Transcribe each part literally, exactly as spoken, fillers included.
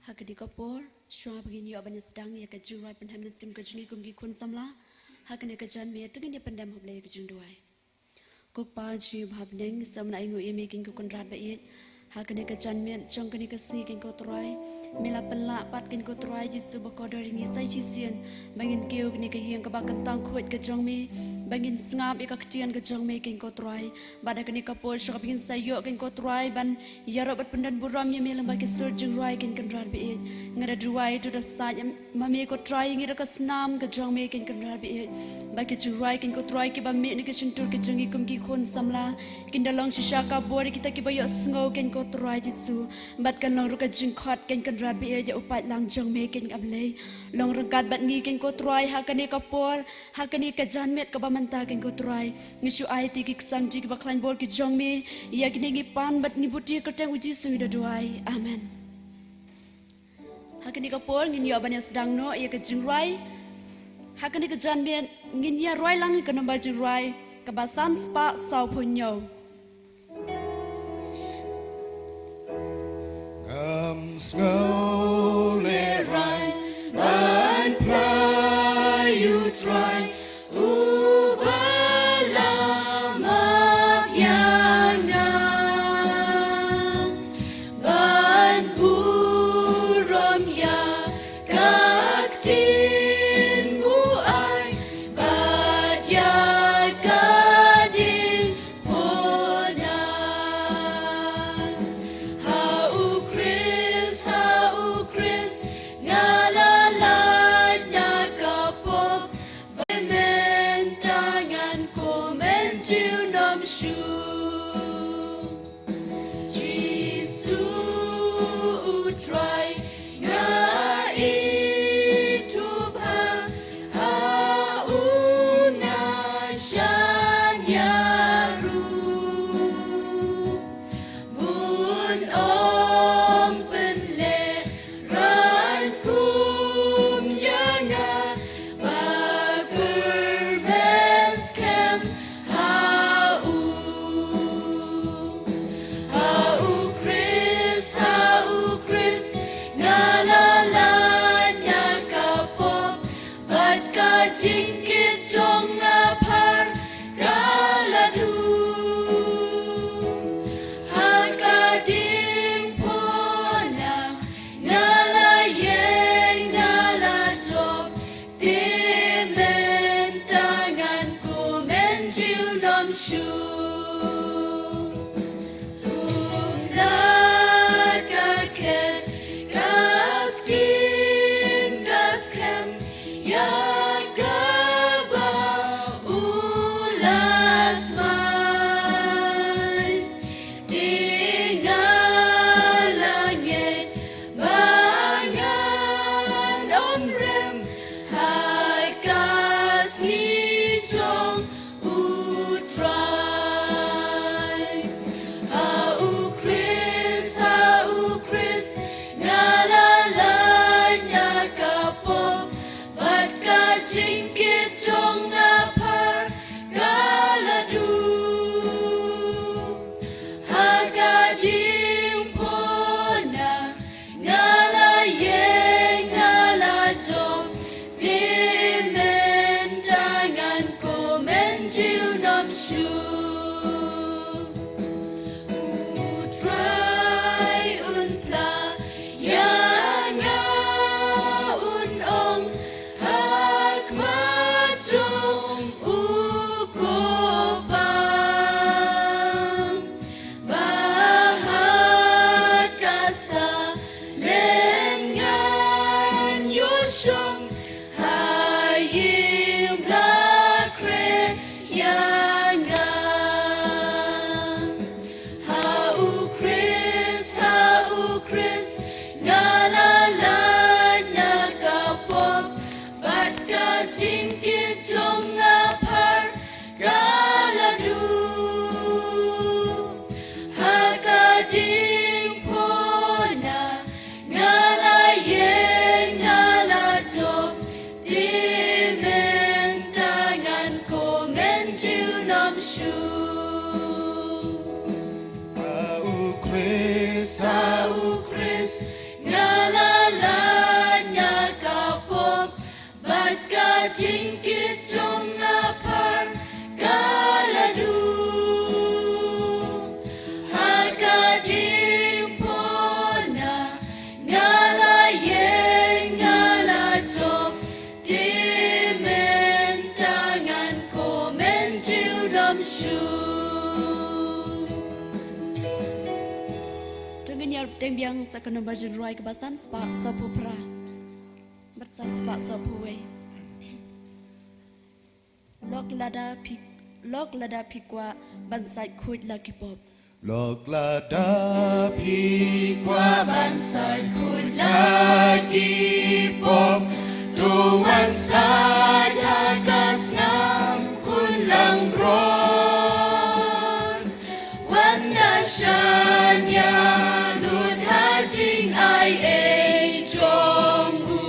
Ha kane ka por, shuwa ba ngin ïoh ban ïa sdang ïa ka jingrwai pynheh mynsiem ka jong ngi kum ki khun samla, ha kane ka janmiet to ngin ïa pyndem ha U Blei ïa ka jingduwai. Ko Kpa jong ngi ba ha bneng, sngewbha ai nguh ïa me keiñ ko Kynrad ba ïeit. Ha kane ka janmiet jong kane ka sngi keiñ ko Trai, me la pynlah pat keiñ ko Trai Jisu ba kordor ïa ngi sa shisien ba ngin kiew kane ka ïing kaba kyntang khuid ka jong me, ba ngin sngap ïa ka ktien ka jong me keiñ ko Trai. Bad ha kane ka por shuwa ba ngin sa ïoh keiñ ko Trai ban ïaroh bad pyndon burom ïa me lyngba ki sur jingrwai keiñ Kynrad ba ïeit. Nga da duwai to da said ma me ko Trai ïa ngi da ka snam ka jong me keiñ Kynrad ba ïeit. Ba ki jingrwai keiñ ko Trai kiba mih na ki shyntur ki jong ngi kum ki khun samla kin da long shisha ka bor ïa kita kiba ïohsngew keiñ ko Trai Jisu. Bad kan long ruh ka jingkhot keiñ Kynrad ba ïeit ïa u paidlang jong me keiñ A Blei. Long ryngkat bad ngi keiñ ko Trai ha kane ka por, ha kane ka janmiet kaba mynta keiñ ko Trai. Ngi shu ai ïa ki ksang jong kiba khlaiñ bor ki jong me, ïa kine ngi pan bad ngi buti ha ka kyrteng U Jisu ngi da duwai. Amen. Ha kane ka por ngin ïoh ban ïa sdang noh ïa ka jingrwai. Ha kane ka janmiet ngin ïa rwai lang ïa ka nombar jingrwai kaba san spah sawphew hynñiew. Ngam sngew lehrain ban phla ïa U Trai uba la map ïa nga, ban burom ïa ka ktien ba u ai bad ïa ka diengphna. Ha U Khrist, ha U Khrist nga la lait na ka pop, ba mynta ngan kmen junom shuh. Jisu U Trai nga ithuh bha, ha u nga shaniah ruh. Bun ong pynlehrain kum ïa nga, ba kyrmen skhem ha u. Ha U Khrist, ha U Khrist nga la lait na ka pop, bad ka jingkit jong nga phar ka la dum. Ha ka dieng Ngin ïa bteng biang sa ka nombar jingrwai kaba san spah sawphew phra bad san spah sawphew wei. Lok lada phi, lok lada phi kwah ban sait khuid la ki pop. Lok lada phi kwah ban sait khuid la ki pop, to wan sait ha ka snam Khun Langbrot. Wan da shan ïa lut ha jingai ei jong u,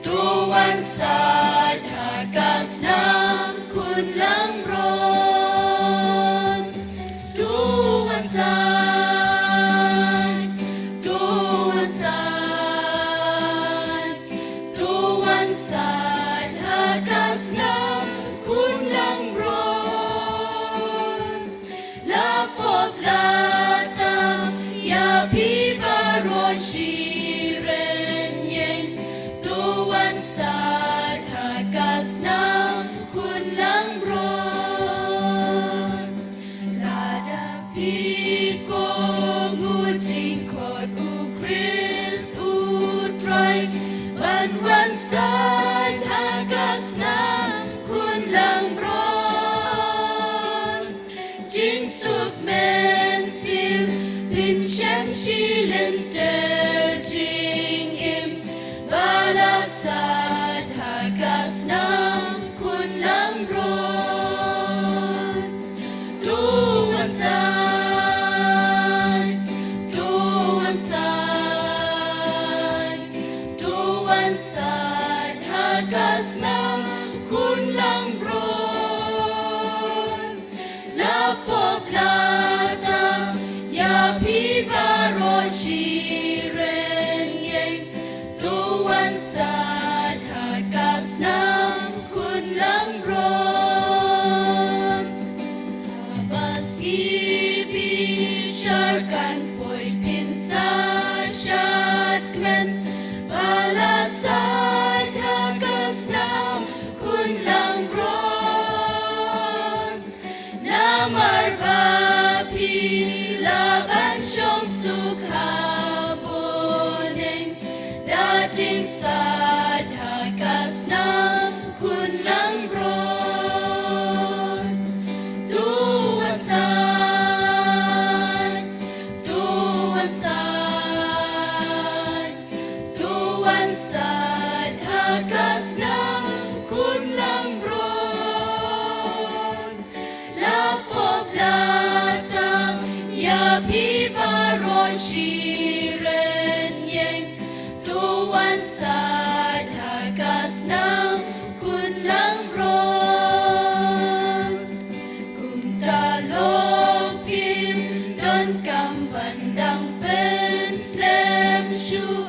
to wan sait ha ka snam Khun Langbrot. To wan sait, to wan sait, to wan sait ha ka snam Khun Langbrot. La pop la tam ïa phi baroh shi rynïeng, to wan sait ha ka snam Khun Langbrot. Lada phi kohnguh jingkhot u Khrist u Trai ban wan sait ha ka snam Khun Langbrot. Jingsuk mynsiem phin shem shi lynter jingim ba la sait ha ka snam Khun Langbrot. To wan sait, to wan sait, to wan sait ha ka snam Khun Langbrot. La pop la tam ïa phi baroh shi rynïeng, to wan sait ha ka snam Khun Langbrot. Haba sngi bishar kan poi phin sa shad kmen ba la sait ha ka snam Khun Langbrot. Namar ba phi lah ban shong suk ha bneng da jingsait ha ka snam Khun Langbrot. To wan sait, to wan sait, to wan sait ha ka snam Khun Langbrot. La pop la tam ïa phi baroh shi rynïeng, to wan sait ha ka snam Khun Langbrot. Kumta lok phim donkam ban dang pynslem shuh,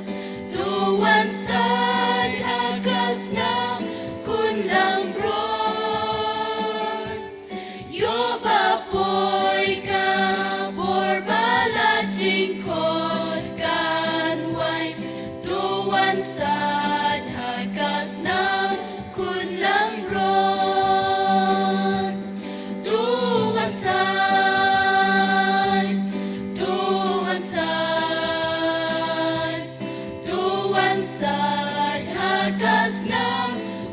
to wan sait ha ka snam Khun Langbrot. Ïoh ba poi ka por ba la jingkhot kan wai, to wan sait ha ka snam Khun Langbrot. To wan sait, to wan sait, to wan sait ha ka snam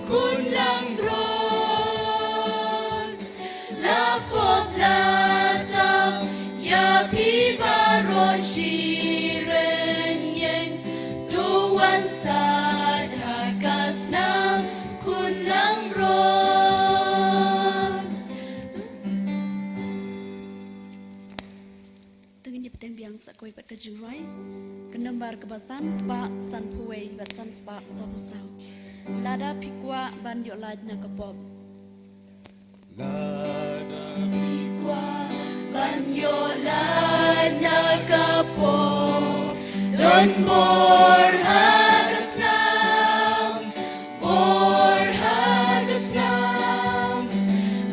Khun Langbrot. La pop la tam ïa phi baroh shi rynïeng, to wan sait ha ka snam Khun Langbrot. To ngin ïa bteng biang sa kawei pat ka jingrwai, ka nombar kaba san spah sanphew wei bad san spah sawphew saw. Lada phi kwah ban ïoh lait na ka pop. Lada phi kwah ban ïoh lait na ka pop, don bor ha ka snam, bor ha ka snam.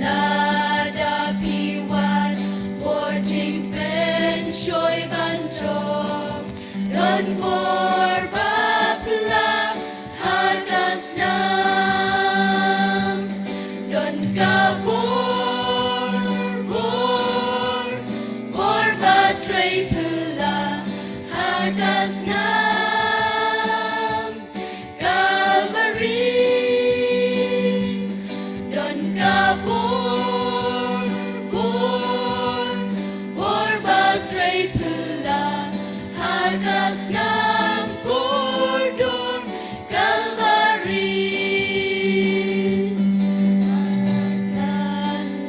Lada phi wan, bor jingpynshoi ban jop, don bor ba pla ha ka snam. Don ka bor, bor, bor ba trei pla Ka snam Kalbari, don ka bor, bor, bor ba trei phylla ha ka snam kordor Kalbari.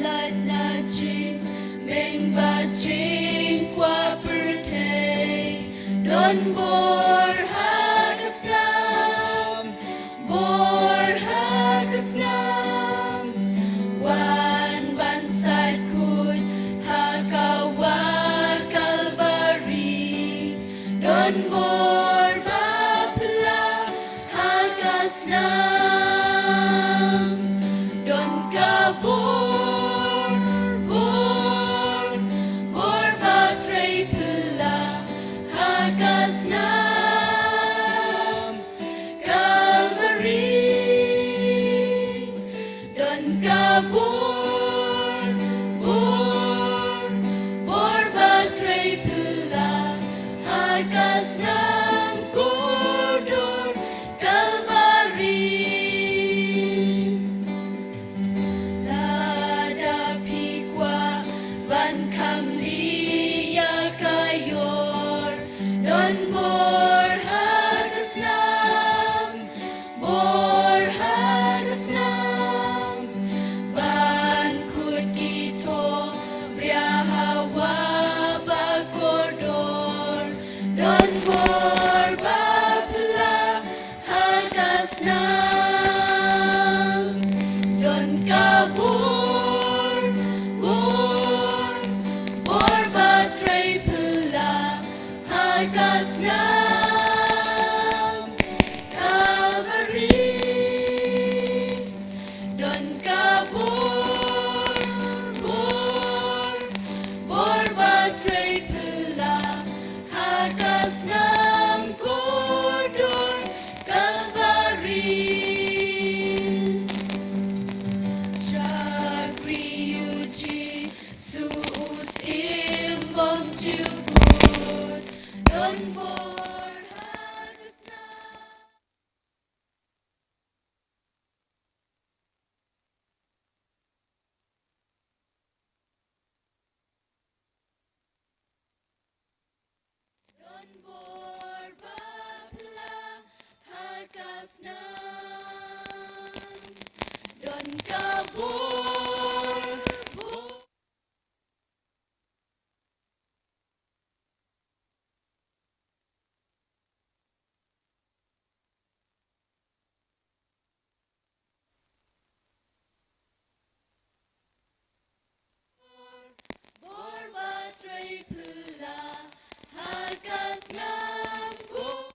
Lait na jingmeng bad jingkwah pyrthei, don bor ha ka snam, bor ha ka snam. Wan ban sait khuid ha ka wah Kalbari, don bor ba phylla ha ka snam. Don ka bor, bor, bor ba trei phylla ha ka snam Kalbari. Don ka bor, bor, bor ba trei phylla ha ka snam kordor Kalbari. Lada phi kwah ban kham lieh ïa ka ïor, don bor ha ka snam, bor ha ka snam. Ban kut ki thohbria ha wah ba kordor, don bor ba phylla ha ka snam. Don ka bor, bor, bor ba trei phylla ha ka snam Kalbari. Don ka bor, bor, bor ba trei phylla ha ka snam kordor Kalbari. Shakri ïa u Jisu u Symbam jubor, don bor ha ka snam. Don bor ba phylla ha ka snam. Don ka bor, bor. Bor ba trei phylla ha ka snam kordor.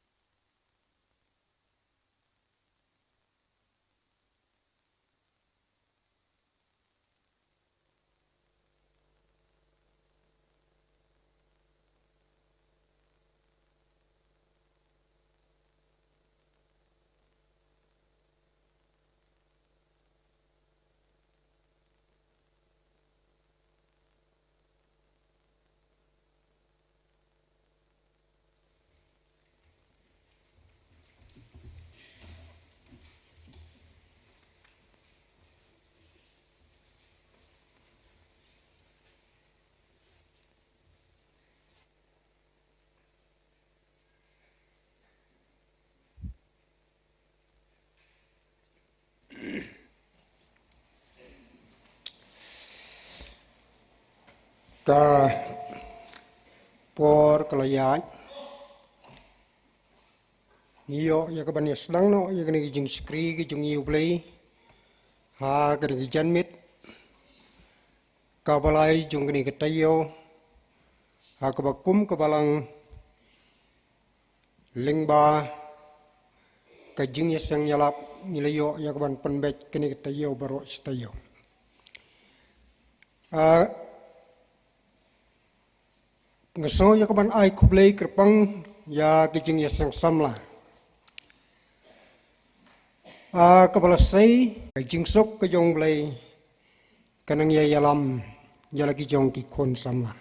Ka por ka la ïaid. Ngi ïoh ïa ka ban ïa sdang noh ïa kane ka jingshakri ka jong ngi U Blei ha kane ka janmiet kaba lai jong kane ka taïew, ha kaba kum ka Balang lyngba ka jingïaseng ïalap ngi la ïoh ïa ka ban pynbeit kane ka taïew baroh shi taïew. Ah, nga sngew ïa ka ban ai khublei kyrpang ïa ka jingïaseng samla, ah, kaba la sei ka jingsuk ka jong U Blei ka nang ïa ïalam ïa la ki jong ki khun samla.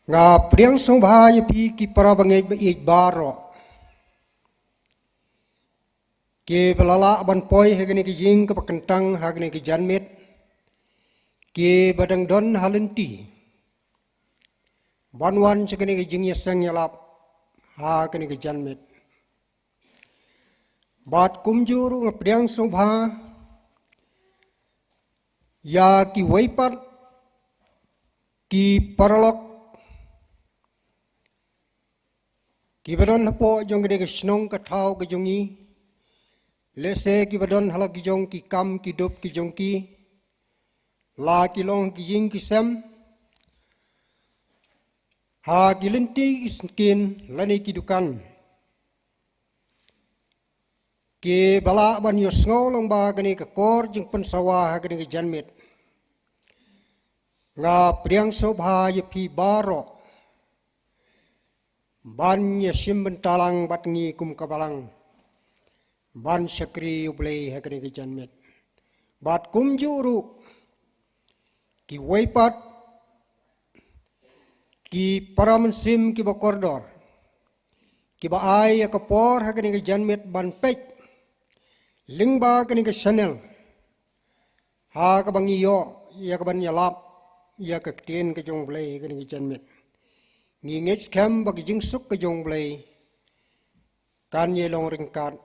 Nga pdiang sngewbha ïa phi ki para bangeit ba ïeit baroh, kiba la lah ban poi ha kane ka ïing kaba kyntang ha kane ka janmiet, kiba dang don ha lynti ban wan sha kane ka jingïaseng ïalap ha kane ka janmiet. Bad kumjuh ruh nga pdiang sngewbha ïa kiwei pat ki paralok kiba don hapoh jong kane ka shnong ka thaw ka jong ngi, lehse kiba don ha la ki jong ki kam ki dup ki jong ki, la ki long ki ïing ki sem, ha ki lynti ki syngkien lane ki dukan, kiba lah ban ïohsngew lyngba kane ka kor jingpynsawa ha kane ka janmiet. Nga pdiang sngewbha ïa phi baroh ban ïashim bynta lang bad ngi kum ka balang ban shakri U Blei ha kane ka janmiet. Bad kumjuh ruh kiwei pat ki para mynsiem kiba kordor, kiba ai ïa ka por ha kane ka janmiet ban peit lyngba kane ka channel, ha kaba ngi ïoh ïa kaban ïalap ïa ka ktien ka jong U Blei ha kane ka janmiet. Ngi ngeit skhem ba ka jingsuk ka jong U Blei kan ïalong ryngkat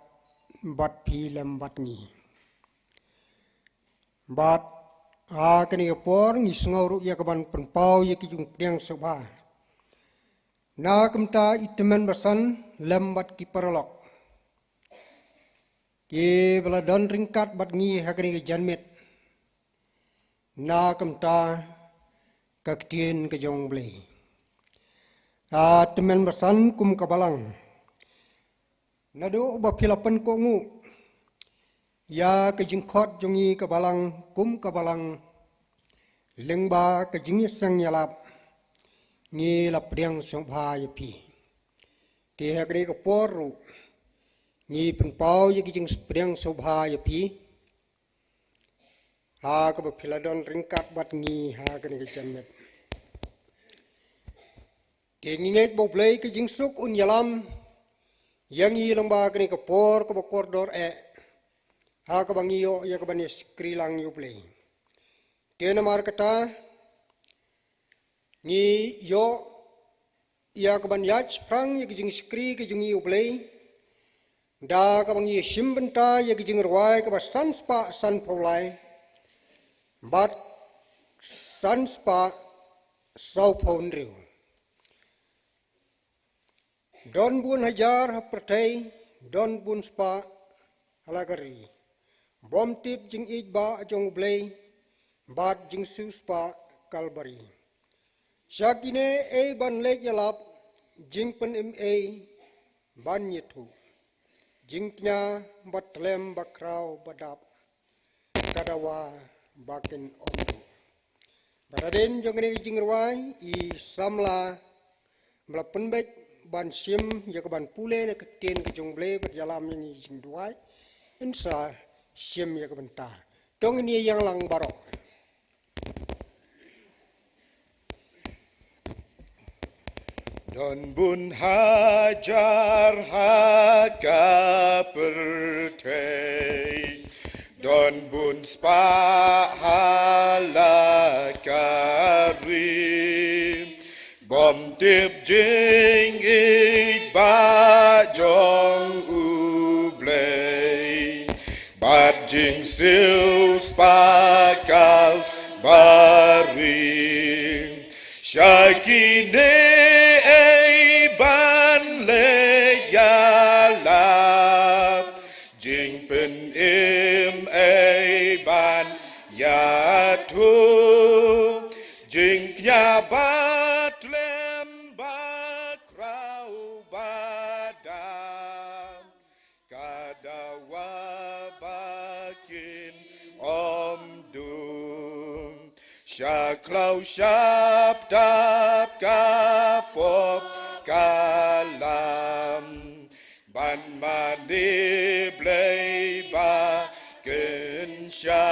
bad phi lem bad ngi. Bad ha kane ka por ngi sngew ruh ïa kaban pynpaw ïa ki jingpdiang sngewbha na ka bynta i tymmen basan lem bad ki paralok kiba la don ryngkat bad ngi ha kane ka janmiet na ka bynta ka ktien ka jong U Blei. A tymmen basan kum ka balang, naduh ba phi la pynkohnguh ïa ka jingkhot jong ngi ka balang kum ka balang lyngba ka jingïaseng ïalap, ngi la pdiang sngewbha ïa phi. Te ha kane ka por ruh ngi pynpaw ïa ka jingpdiang sngewbha ïa phi ha kaba phi la don ryngkat bad ngi ha kane ka janmiet. Te ngi ngeit ba U Blei ka jingsuk un ïalam ïa ngi lyngba kane ka por kaba kordor eh, ha kaba ngi ïoh ïa kaban ïashakri lang ïa U Blei. Te namar kata ngi ïoh ïa kaban ïaid shaphrang ïa ka jingshakri ka jong ngi ïa U Blei da kaba ngi ïashim bynta ïa ka jingrwai kaba san spah sanphew lai bad san spah sawphew hynriew. Don bun hajar ha pyrthei, don bun spah ha la ka ri, bym tip jingïeit ba jong U Blei bad jingsiew spah Kalbari. Sha kine ei ban leit ïalap, jingpynim ei ban ïathuh, jingkñia ba tlem ba khraw ba dap, ka dawa ba kin ym duh. Bad hadien jong kane ka jingrwai, i samla ba la pynbeit ban shim ïa kaban pule na ka ktien ka jong U Blei bad ïalam ïa ngi jingduwai, in sa shim ïa ka bynta. To ngin ïa ïeng lang baroh. Don bun hajar ha ka pyrthei, don bun spah ha la ka ri, bym tip jingïeit ba jong U Blei bad jingsiew spah Kalbari. Sha kine ei ban leit ïalap, jingpynim ei ban ïathuh, jingkñia ba tlem ba khraw ba dap, ka dawa ba kin ym duh. Sha khlaw sha btap ka pop ka lam, ban mane Blei ba kynsha.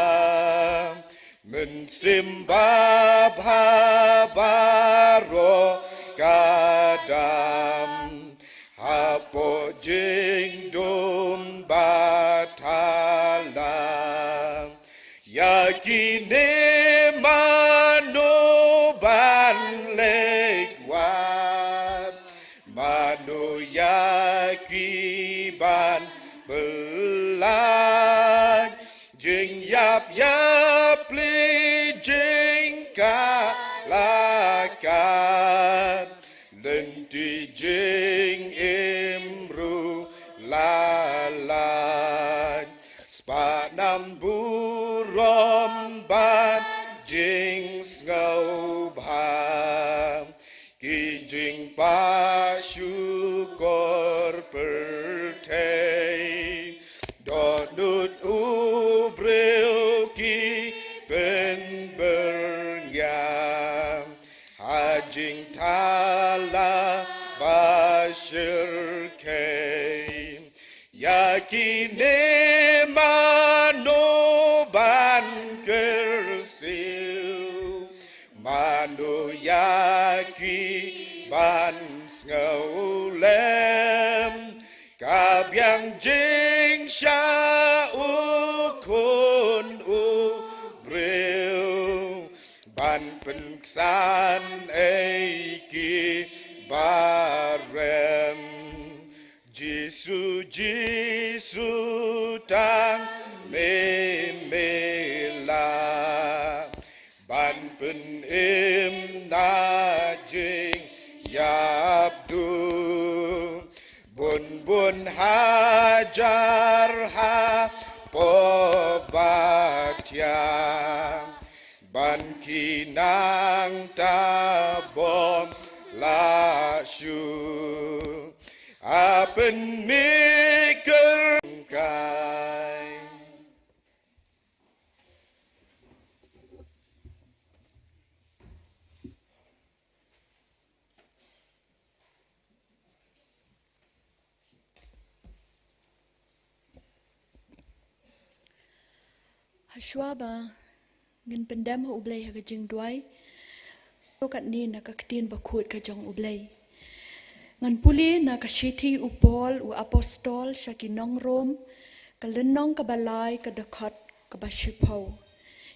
Mynsiem babha baroh Adam, hapoh jingdum bathala. Ïa kine mano ban leit wad, mano ïa ki ban pynlait, jingïap ïapli jingkalakat, lynti jingim ruh la lait. Spah nam burom bad jingsngewbha, ki jingpah shukor pyrthei, dohnud u briew ki pynbyrngiang ha jingthala ba shyrkhei. Ïa kine mano ban kyrsiew, mano ïa ki ban sngewlem, ka biang jingshah u khun u briew ban pynksan ei ki ba rem. Jisu, Jisu, tang me me lah ban pynim na jingïap duh. Bun bun hajar hapoh ba thiang ban ki nang ta bom lah shuh. A pynmih kyrkai. Hashwa ba ngin pyndem ha U Blei ha ka jingduwai, to katne na ka ktien bakhuid ka jong U Blei. Ngan pule na ka shithi u Paul u apostol sha ki nong Rom, ka lynnong kaba lai, ka dkhot kaba shiphew.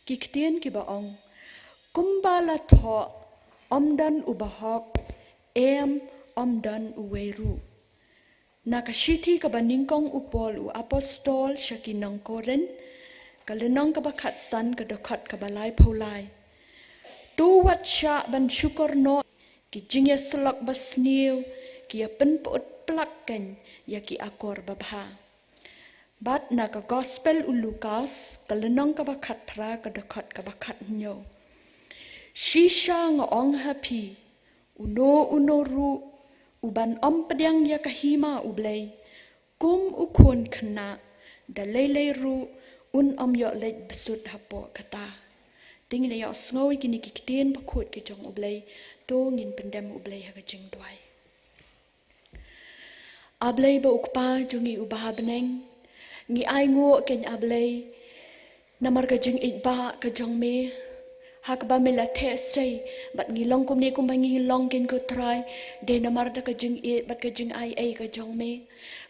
Ki ktien kiba ong, kumba la thoh, ym don u bahok, em, ym don uwei ruh. Na ka shithi kaba nyngkong u Paul u apostol sha ki nong Korinth, ka lynnong kaba khatsan, ka dkhot kaba laiphew lai. To wat shah ban shukor noh ki jingïasyllok basniew, ki ïa pynput plak kein ïa ki akor babha. Bad na ka gospel u Lukas, ka lynnong kaba khatphra, ka dkhot kaba khathynñiew. Shisha nga ong ha phi, uno uno ruh uban ym pdiang ïa ka hima U Blei kum u khun khynnah, da lei lei ruh un ym ïoh leit bsut hapoh kata. Te ngin ïa sngew ïa kine ki ktien bakhuid ki jong U Blei. To ngin pyndem ha U Blei ha ka jingduwai. A Blei ba u Kpa jong ngi uba ha bneng, ngi ainguh kein A Blei namar ka jingïeit ba ka jong me ha kaba me la theh sei bad ngi long kumne kumba ngi long kein ko Trai, dei namar da ka jingïeit bad ka jingaiei ka jong me.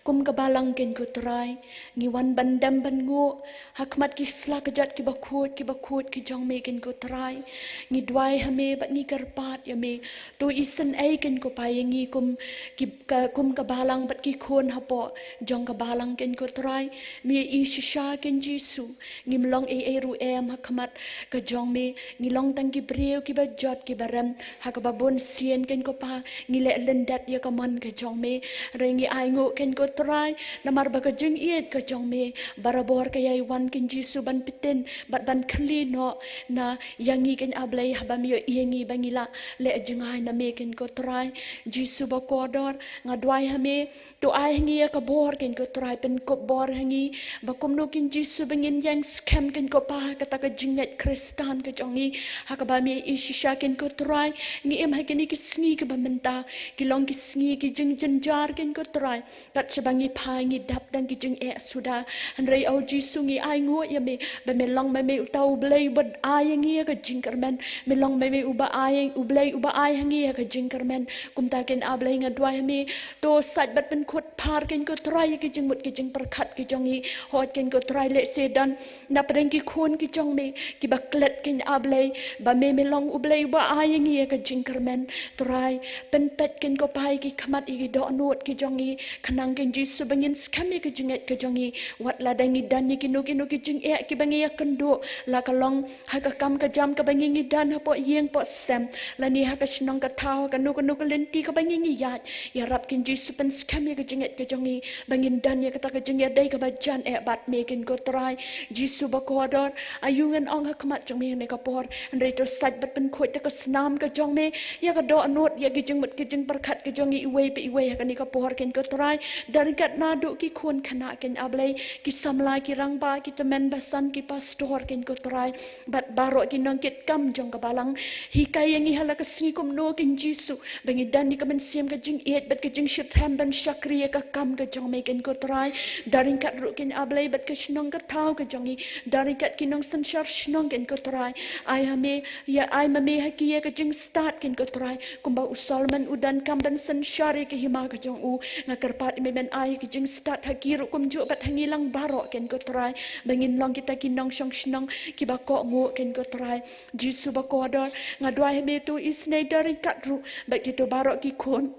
Kum ka balang kein ko Trai, ngi wan ban dem ban nguh ha khmat ki sla kjat kiba khuid kiba khuid ki jong me kein ko Trai. Ngi duwai ha me bad ngi kyrpad ïa me, to isynei kein ko Pa ïa ngi kum ki, ka, kum ka balang bad ki khun hapoh jong ka balang kein ko Trai. Me ïa i shisha kein Jisu, ngim long ei ei ruh em ha khmat ka jong me. Ngi long tang ki briew kiba jot kiba rem ha kaba bun sien kein ko Pa. Ngi leh lyndet ïa ka mon ka jong me. Hynrei ngi ainguh kein ko Trai namar ba ka jingïeit ka jong me barabor ka ïai wan kein Jisu ban pyntip bad ban khlieh noh na ïa ngi kein A Blei, haba me ïohi ïa ngi ba ngi la leh jngai na me kein ko Trai. Jisu ba kordor, nga duwai ha me, to ai ha ngi ïa ka bor kein ko Trai, pynkup bor ha ngi ba kumno kein Jisu ba ngin ïeng skhem kein ko Pa ha kata ka jingngeit Khristan ka jong ngi, Ha kaba me i shisha ken ko Trai, ngi im ha kine ki sngi kaba mynta, ki long ki sngi ki jingjynjar ken ko Trai. Bad shaba ngi phai ngi dap dang ki jingeh suda. Hynrei O Jisu ngi ai nguh ïa me, ba me long ma me uta u Blei uba ai ïa ngi ïa ka jingkyrmen. Me long ma me uba ai, u Blei uba ai ha ngi ïa ka jingkyrmen. Kumta ken A Blei nga duwai ha me, to sait bad pynkut phar ken ko Trai ïa ki jingmut ki jingpyrkhat ki jong ngi. Hooid ken ko Trai lehse don na pdeng ki khun ki jong me, kiba klet ken A Blei, ba me me long u Blei uba ai ïa ngi ïa ka jingkyrmen. Trai, pynpeit ken ko Pa ïa ki khmat ïa ki dohnud ki jong ngi, khnang ken Jisu ba ngin skhem ïa ka jingngeit ka jong ngi. Wat lada ngi don ïa kino kino ki jingeh kiba ngi ïakynduh, la ka long ha ka kam ka jam kaba ngi ngi don hapoh ïing poh sem, lane ha ka shnong ka thaw, ha kano kano ka lynti kaba ngi ngi ïaid, ïarap ken Jisu pynskhem ïa ka jingngeit ka jong ngi, ba ngin don ïa kata ka jingïadei kaba jan eh bad me ken ko Trai. Jisu ba kordor, aïu ngan ong ha khmat jong me ha kane ka por, hynrei to sait bad pynkhuid da ka snam ka jong me ïa ka dohnud, ïa ki jingmut ki jingpyrkhat ki jong ngi iwei pa iwei ha kane ka por ken ko Trai. Da ryngkat naduh ki khun khynnah ken A Blei, ki samla, ki rangbah, ki tymmen basan, ki pastor ken ko Trai, bad baroh ki nongkitkam jong ka balang. Hikai ïa ngi ha la ka sngi kumno ken Jisu, ba ngi don ïa ka mynsiem ka jingïeit bad ka jingshitrhem ban shakri ïa ka kam ka jong me ken ko Trai. Da ryngkat ruh ken A Blei bad ka shnong ka thaw ka jong ngi, da ryngkat ki nongsynshar shnong ken ko Trai. Ai ha me, ïa ai ma me ha ki ïa ka jingstad ken ko Trai. Kumba u Solomon u donkam ban synshar ïa ka hima ka jong u, nga kyrpad ïa me ban ai ïa ka jingstad ha ki ruh kumjuh bad ha ngi lang baroh ken ko Trai, ba ngin long kita ki nongshong shnong kiba kohnguh ken ko Trai. Jisu ba kordor, nga duwai ha me to isynei da ryngkat ruh bad kito baroh ki khun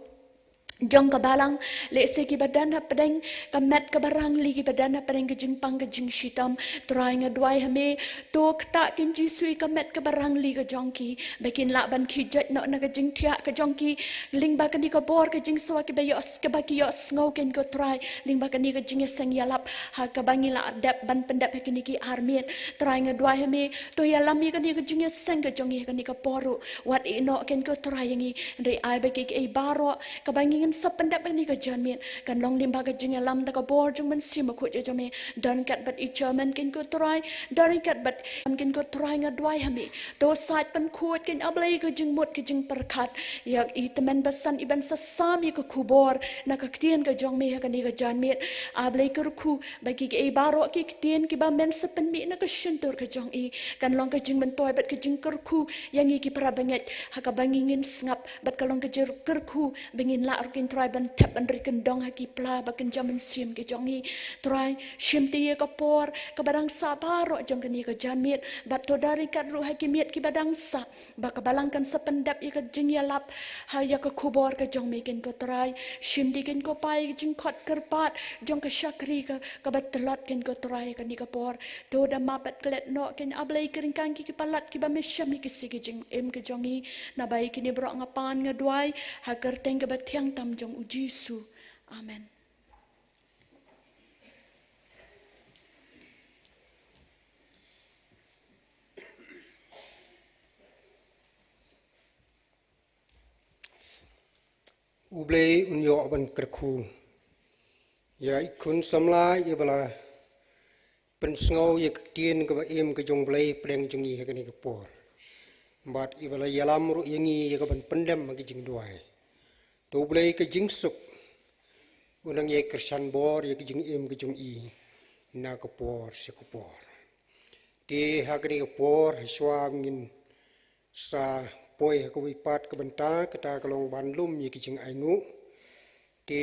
jong ka balang, lehse kiba don hapdeng ka met kaba rangli, kiba don hapdeng ka jingpang ka jingshitom. Trai nga duwai ha me, to ktah ken Jisu ïa ka met kaba rangli ka jong ki, ba kin lah ban khie joit noh na ka jingthiah ka jong ki, lyngba kane ka bor ka jingsawa kiba ïoh, kaba ki ïohsngew ken ko Trai, lyngba kane ka jingïaseng ïalap ha kaba ngi la dep ban pyndep ha kine ki ar miet. Trai nga duwai ha me, to ïalam ïa kane ka jingïaseng ka jong ngi ha kane ka por ruh. Wat ïehnoh ken ko Trai ïa ngi, hynrei ai ba ki, kiei baroh kaba ngi ngin sa pyndep ha kane ka janmiet, kan long lyngba ka jingïalam da ka bor jong u Mynsiem Bakhuid jong me. Da ryngkat bad i chairman ken ko Trai, da ryngkat bad ken ko Trai nga duwai ha me, to sait pynkhuid ken A Blei ka jingmut ka jingpyrkhat ïa i tymmen basan, i ban sa sam ïa ka khubor na ka ktien ka jong me ha kane ka janmiet. A Blei kyrkhu ba ki, kiei baroh ki ktien kiba men sa pynmih na ka shyntur ka jong i, kan long ka jingmyntoi bad ka jingkyrkhu ïa ngi ki para bangeit ha kaba ngi ngin sngap, bad ka long ka jingkyrkhu ba ngin lah ruh ken Trai ban thep ban ri kyndong ha ki pla ba kynja mynsiem ki jong ngi. Trai, shim te ïa ka por kaba dang sah baroh jong kane ka janmiet, bad to da ryngkat ruh ha ki miet kiba dang sah, ba ka balang kan sa pyndep ïa ka jingïalap ha ïa ka khubor ka jong me ken ko Trai. Shim te ken ko Pa ïa ka jingkhot kyrpad jong ka shakri ka, kaba tlot ken ko Trai ha kane ka por. To da map bad klet noh ken A Blei ki ryngkang ki, ki palat kiba me shem ïa ki sha ki jingim ki jong ngi. Naba ïa kine baroh nga pan nga duwai ha ka kyrteng kaba thiang tam jong u Jisu. Amen. U Blei un ïoh ban kyrkhu ïa i khun samla ïa ba la pynsngew ïa ka ktien kaba im ka jong U Blei pdeng jong ngi ha kane ka por, bad ïa ba la ïalam ruh ïa ngi ïa ka ban pyndem ha ka jingduwai. To U Blei ka jingsuk un nang ïai kyrshan bor ïa ka jingim ka jong i na ka por sha ka por. Te ha kane ka por, ha shuwa ngin sa poi ha kawei pat ka bynta, kata ka long ban lum ïa ki jingainguh. Te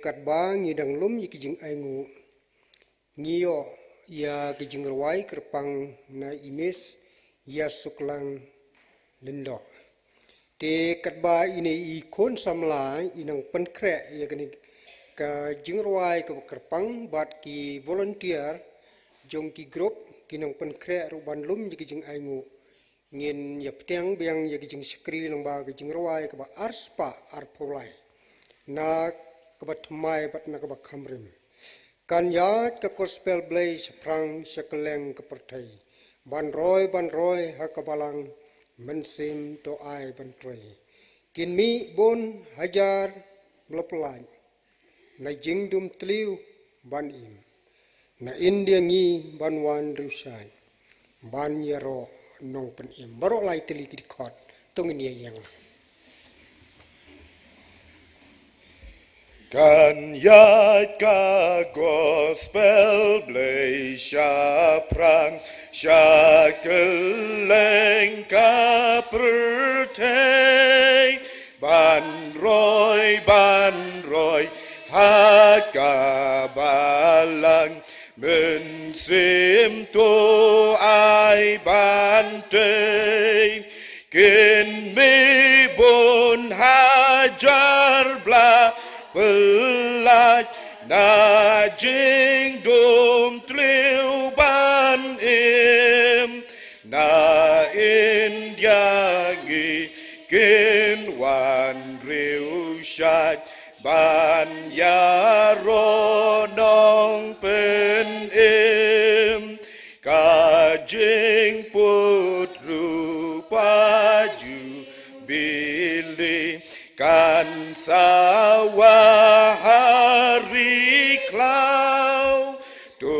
katba ngi dang lum ïa ki jingainguh, ngi ïoh ïa ki jingrwai kyrpang na i Miss Ïasuklang Lyngdoh. Te katba ine i khun samla i nang pynkhreh ïa kane ka jingrwai kaba kyrpang, bad ki volunteer jong ki group ki nang pynkhreh ruh ban lum ïa ki jingainguh, ngin ïa pdiang biang ïa ki jingshakri lyngba ki jingrwai kaba arspah arphew lai, na kaba thymmai bad na kaba khamrim. Kan ïaid ka gospel Blei shaphrang sha kylleng ka pyrthei, ban roi ban roi ha ka balang, mynsiem to ai ban trei. Kin mih bun hajar mlop lait, na jingdum tliw ban im, na India ngi ban wan riewshai, ban ïaroh Nongpynim baroh lai tylli ki dkhot. To ngin ïa ïeng. Kan ïaid ka gospel Blei shaphrang sha kylleng ka pyrthei, ban roi ban roi ha ka balang mynsiem, to ai ban tei. Kin mih bun hajar bla pyllait na jingdum tliw ban im. Na India ngi kin wan riewshait ban ïaroh nongpynim. Ka jingput rupa Jubili kan sawa ha ri khlaw. To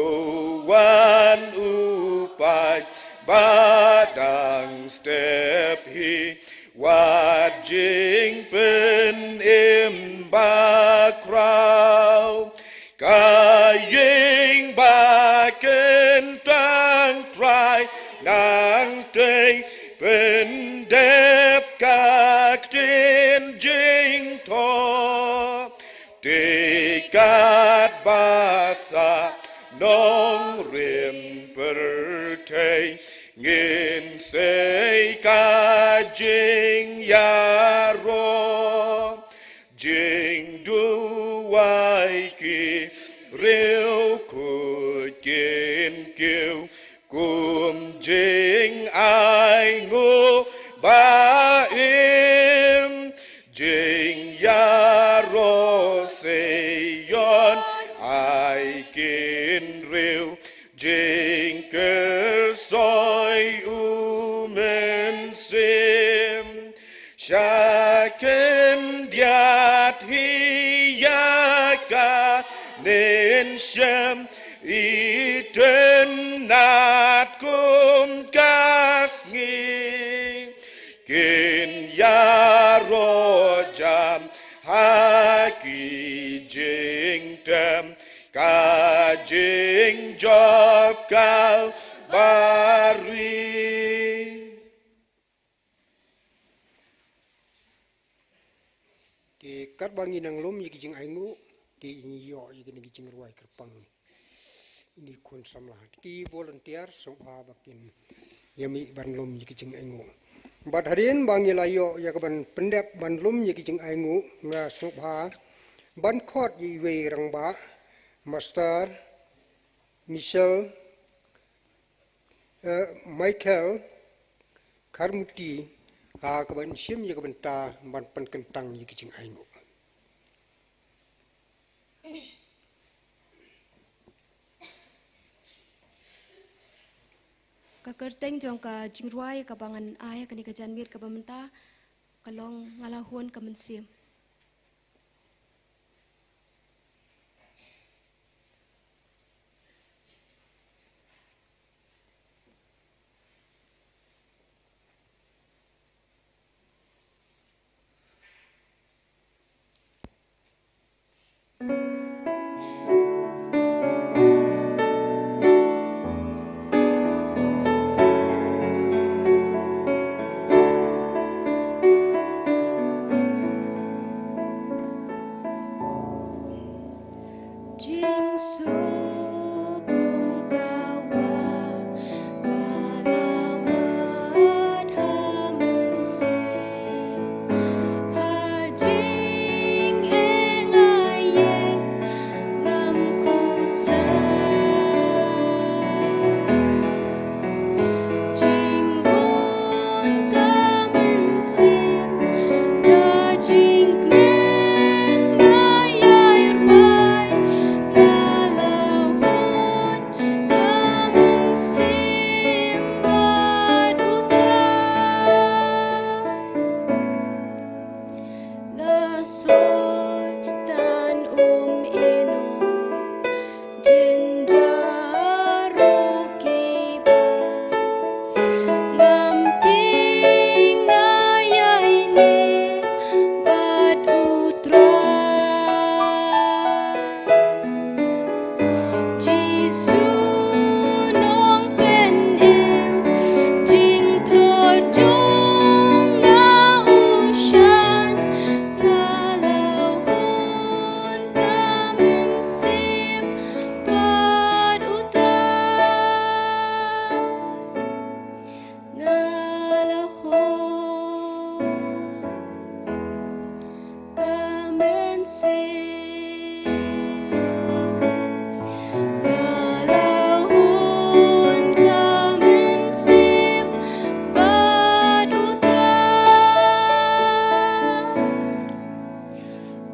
wan u paid ba dang step hi, wat jingpynim bakhraw. Ka ïing ba kyntang Trai nangtei, pyndep ka ktien jingthoh. Te katba sah nongrim pyrthei, ngin sei ka jingïaroh. Jingduwai ki riewkhuid kin kiew kum jingainguh ba im. Jingïaroh Sion ai kynriw, jingkyrsoi U Mynsiem. Sha khyndiat hi ïa ka mynsiem itynnad kum ka sngi. Kin ïaroh jam ha ki jingtem, ka jingjop Kalbari. Te katba ngi nang lum ïa ki jingainguh, te ngi ïoh ïa kine ki jingrwai kyrpang. Ini khun samla. Te ki volunteer sngewbha ba kin ïa mih ban lum ïa ki jingainguh. Bad hadien ba ngi la ïoh ïa ka ban pyndep ban lum ïa ki jingainguh, nga sngewbha ban khot ïa iwei rangbah, Master Michel, eh, Michael Kharmuti, ha ka ban shim ïa ka bynta ban pynkyntang ïa ki jingainguh. Ka kyrteng jong ka jingrwai kaba ngan ai ha kane ka janmiet kaba mynta ka long Nga la hun ka mynsiem. Jingsuk kum ka wah, nga la mad ha mynsiem. Ha jingeh nga ïeng, ngam khuslai. Jinghun ka mynsiem, ka jingkmen nga ïai rwai, nga la hun ka mynsiem bad U Trai. La soi tan um ïehnoh, jynjar ruh kiba. Nga Nga la hun ka mynsiem bad U Trai.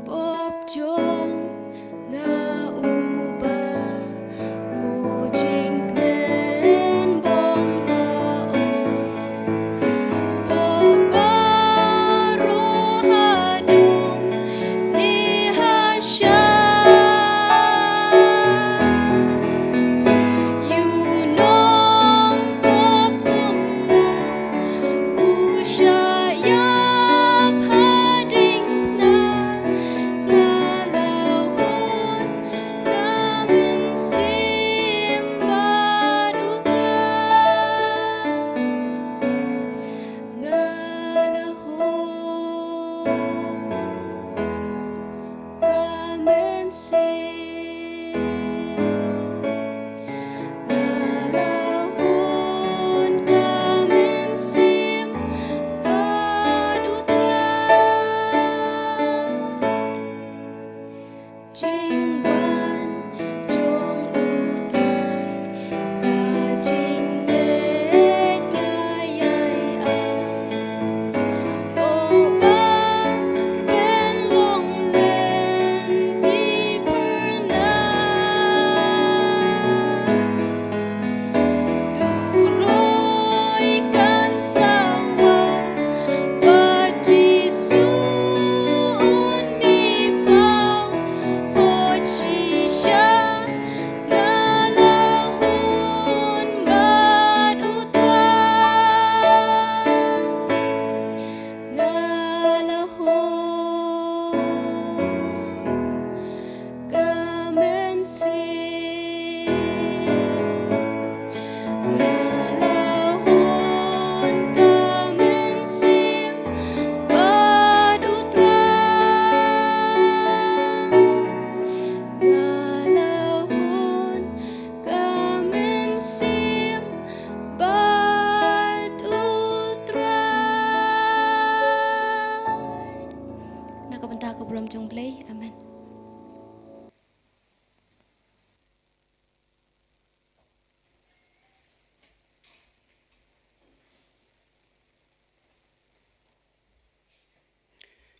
Pop jong nga uba u jingkmen bym lah. Pop baroh hadum ne hasha. Ïa u nongpop kum nga u shah ïap hadien na. Nga la hun ka mynsiem bad U Trai. Nga la hun ka mynsiem. Nga la hun ka mynsiem bad U Trai. Jingwan jong U Trai na jingngeit nga ïai ai. O ba ben long lynti phyrnai. Turoi kan sawa ba Jisu un mih paw. Hooid shisha nga la hun bad U Trai. Nga la hun ka mynsiem. Nga la hun ka mynsiem bad U Trai. Nga la hun ka mynsiem bad U Trai. Na ka bynta ka burom jong U Blei. Amen.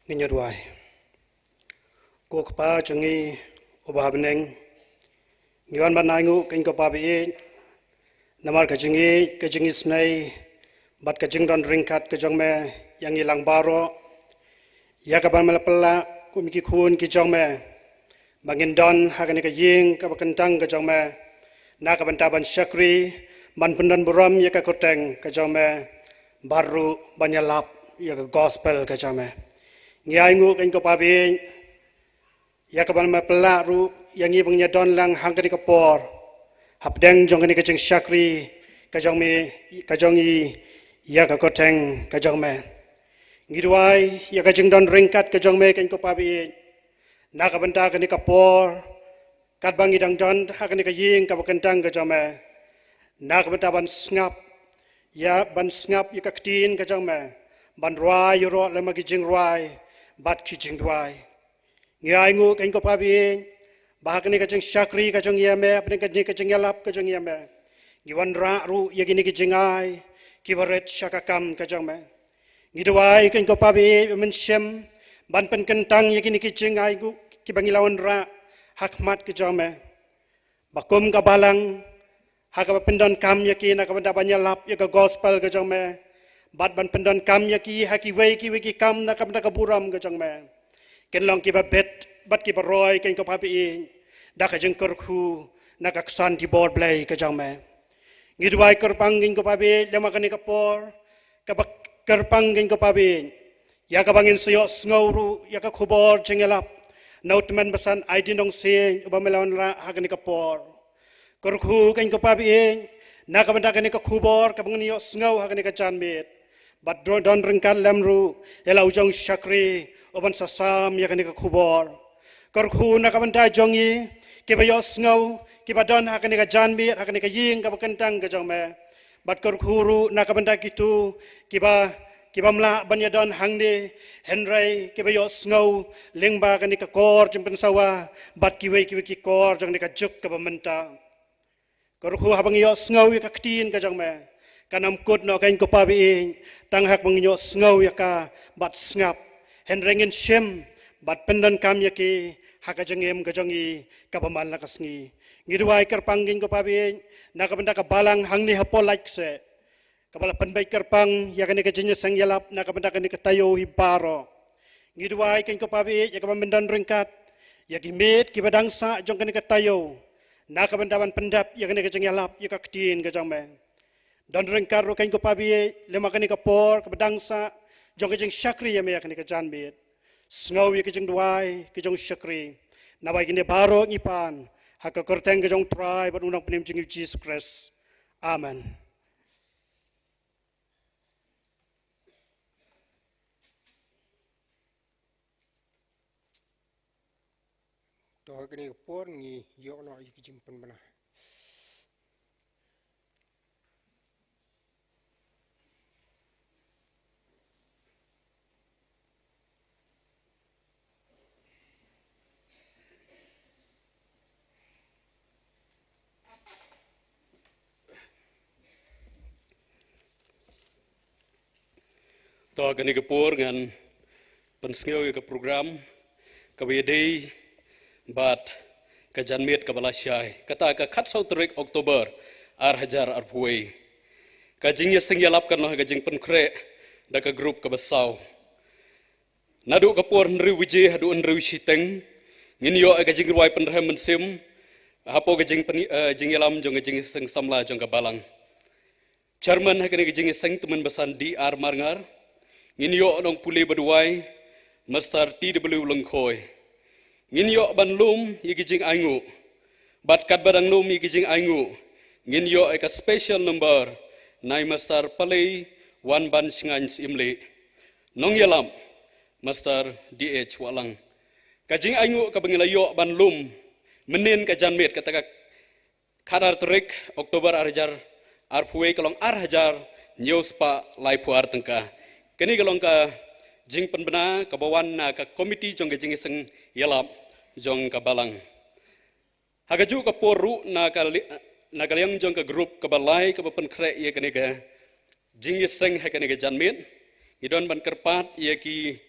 Ngin ïa duwai. Ko Kpa jong ngi uba ha bneng, ngi wan ban ainguh, ko Kpa ba ïeit, namar ka jingïeit, ka jingisynei bad ka jingdon ryngkat ka jong me ïa ngi lang baroh, ïa kaba me la pynlah kum ki khun ki jong me, ba ngin don ha kane ka ïing kaba kyntang ka jong me, na ka bynta ban shakri, ban pyndon burom ïa ka kyrteng ka jong me, bad ruh ban ïalap ïa ka gospel ka jong me. Ngi ainguh, ko Kpa ba ïeit, ïa kaba me pynlah ruh ïa ngi ba ngin ïa don lang ha kane ka por hapdeng jong kane ka jingshakri ka jong me, ka jong ngi ïa ka kyrteng ka jong me. Ngi duwai ïa ka jingdon ryngkat ka jong me, ko Kpa ba ïeit, na ka bynta kane ka por, katba ngi dang don ha kane ka ïing kaba kyntang ka jong me, na ka bynta ban sngap ïa, ban sngap ïa ka ktien ka jong me, ban rwai ïaroh lem bad ki jingrwai bad ki jingduwai. Ngi ainguh, ko Kpa ba ïeit, ba ha kane ka jingshakri ka jong ngi ïa me, hapdeng kane ka jingïalap ka jong ngi ïa me, ngi wanrah ruh ïa kine ki jingai kiba rit sha ka kam ka jong me. Ngi duwai, ko Kpa ba ïeit, ba men shym ban pynkyntang ïa kine ki jingai kiba ngi la wanrah ha khmat ka jong me, ba kum ka balang, ha kaba pyndonkam ïa ki na ka bynta ban ïalap ïa ka gospel ka jong me, bad ban pyndonkam ïa ki ha kiwei kiwei ki kam na ka bynta ka burom ka jong me, kin long kiba bit bad kiba roi, ko Kpa ba ïeit, da ka jingkyrkhu na ka ksan ki bor Blei ka jong me. Ngi duwai kyrpang, ko Kpa ba ïeit, lem ha kane ka por kaba kyrpang, ko Kpa ba ïeit, ïa kaba ngin sa ïohsngew ruh ïa ka khubor jingïalap na u tymmen basan Aidin Nongsiej uba me la wanrah ha kane ka por. Kyrkhu, ko Kpa ba ïeit, na ka bynta kane ka khubor kaba ngin ïohsngew ha kane ka janmiet, bad don, don ryngkat lem ruh ïa la u jong shakri uban sa sam ïa kane ka khubor. Kyrkhu na ka bynta jong ngi kiba ïohsngew, kiba don ha kane ka janmiet, ha kane ka ïing kaba kyntang ka jong me, bad kyrkhu ruh na ka bynta kito kiba Ki bym lah ban ïadon hangne, hynrei ki ba ïohsngew lyngba kane ka kor jingpynsawa bad kiwei kiwei ki kor jong kane ka juk kaba mynta. Kyrkhu, haba ngi ïohsngew ïa ka ktien ka jong me, kan ym kut noh kein ko Pa ba ïeit, tang haba ngi ïohsngew ïa ka bad sngap, hynrei ngin shim bad pyndonkam ïa ki ha ka jingim ka jong ngi kaba man la ka sngi. Ngi duwai kyrpang kein ko Pa ba ïeit na ka bynta ka balang hangne hapoh Laitkaseh, kaba la pynbeit kyrpang ïa kane ka jingïaseng ïalap na ka bynta kane ka taïew hi baroh. Ngi duwai kein ko Pa ba ïeit ïa kaba men don ryngkat ïa ki miet kiba dang sah jong kane ka taïew na ka bynta ban pyndep ïa kane ka jingïalap ïa ka ktien ka jong me. Don ryngkat ruh kein ko Pa ba ïeit lem ha kane ka por kaba dang sah jong ka jingshakri ïa me ïa kane ka janmiet. Sngew ïa ka jingduwai ka jong u shakri. Naba ïa kine baroh ngi pan ha ka kyrteng ka jong u Trai bad u Nongpynim jong ngi Jisu Khrist. Amen. To ha kane ka por ngi ïoh noh ïa ki jingpynbna. To ha kane ka por ngan pynsngew ïa ka program kaba ïadei bad ka janmiet kaba lashai, kata ka khatsaw tarik October ar hajar arphew wei. Ka jingïaseng ïalap kan long ha ka jingpynkhreh da ka group kaba saw. Naduh ka por hynriew baje haduh hynriew shiteng ngin ïoh ïa ka jingrwai pynrhem mynsiem hapoh ka jingpyn-, eh, jingïalam jong ka jingïaseng samla jong ka balang. Chairman ha kane ka jingïaseng, Tymmen Basan D R Marngar. Ngin ïoh nongpule ba duwai, Mister T W Lyngkhoi. Ngin ïoh ban lum ïa ki jingainguh. Bad katba dang lum ïa ki jingainguh, ngin ïoh ïa ka special number na i Mister Palei Wanbanshngaiñ Syiemlieh. Nongïalam, Mister D H Wahlang. Ka jingainguh kaba ngi la ïoh ban lum mynhynnin ka janmiet, kata ka khatar tarik October ar hajar arphew wei, ka long ar hajar hynñiew spah laiphew ar tyngka. Kane ka long ka jingpynbna kaba wan na ka komiti jong ka jingïaseng ïalap jong ka balang. Ha kajuh ka por ruh na ka li-, na ka liang jong ka group kaba lai kaba pynkhreh ïa kane ka jingïaseng ha kane ka janmiet, ngi don ban kyrpad ïa ki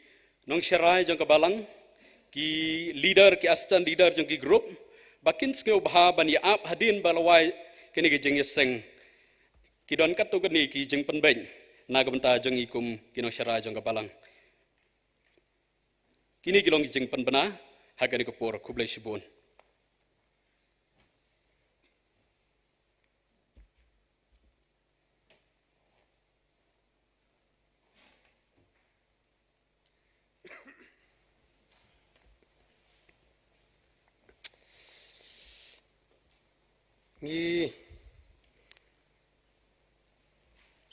nongsharai jong ka balang, ki leader, ki assistant leader jong ki group, ba kin sngewbha ban ïa ap hadien ba la wai kane ka jingïaseng. Ki don katto katne ki jingpynbeit na ka bynta jong ngi kum ki nongsharai jong ka balang. Kine ki long ki jingpynbna ha kane ka por. Khublei shibun. Ngi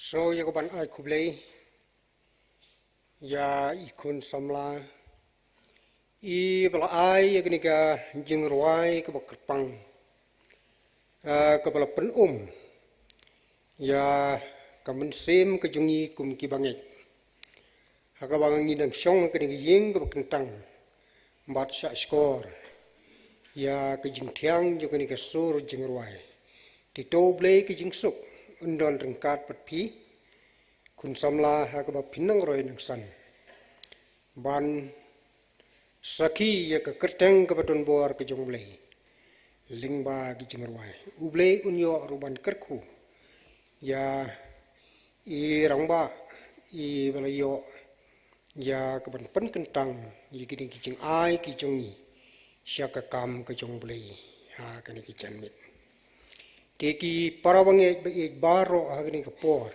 sngew ïa ka ban ai khublei ïa i khun samla i ba la ai ïa kane ka jingrwai kaba kyrpang, ah, kaba la pynum ïa ka mynsiem ka jong ngi kum ki bangeit. Ha kaba ngi dang shong ha kane ka ïing kaba kyntang bad shah shkor ïa ka jingthiang jong kane ka sur jingrwai. Te to U Blei ka jingsuk un don ryngkat bad phi khun samla ha kaba phin nang roi nang san ban sakhi ïa ka kyrteng kaba don bor ka jong U Blei lyngba ki jingrwai. U Blei un ïoh ruh ban kyrkhu ïa i rangbah i ba la ïoh ïa ka ban pynkyntang ïa kine ki jingai ki jong ngi sha ka kam ka jong U Blei ha kane ka janmiet. Te ki para bangeit ba ïeit baroh ha kane ka por,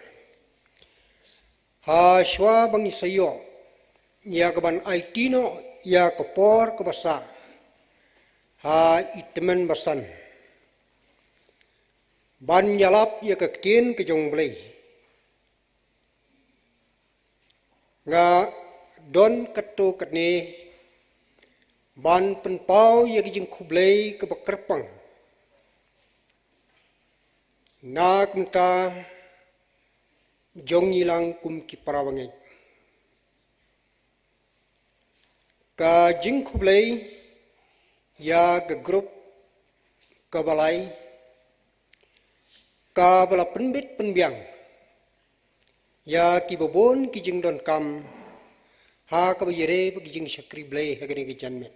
ha shuwa ba ngi sa ïoh ïa ka ban aiti noh ïa ka por kaba sah ha i Tymmen Basan ban ïalap ïa ka ktien ka jong U Blei, nga don katto katne ban pynpaw ïa ka jingkhublei kaba kyrpang na ka bynta jong ngi lang kum ki para bangeit. Ka jingkhublei ïa ka grup kaba lai kaba la pynbit pynbiang ïa kiba bun ki jingdonkam ha kaba ïadei bad ki jingshakri Blei ha kane ka janmiet.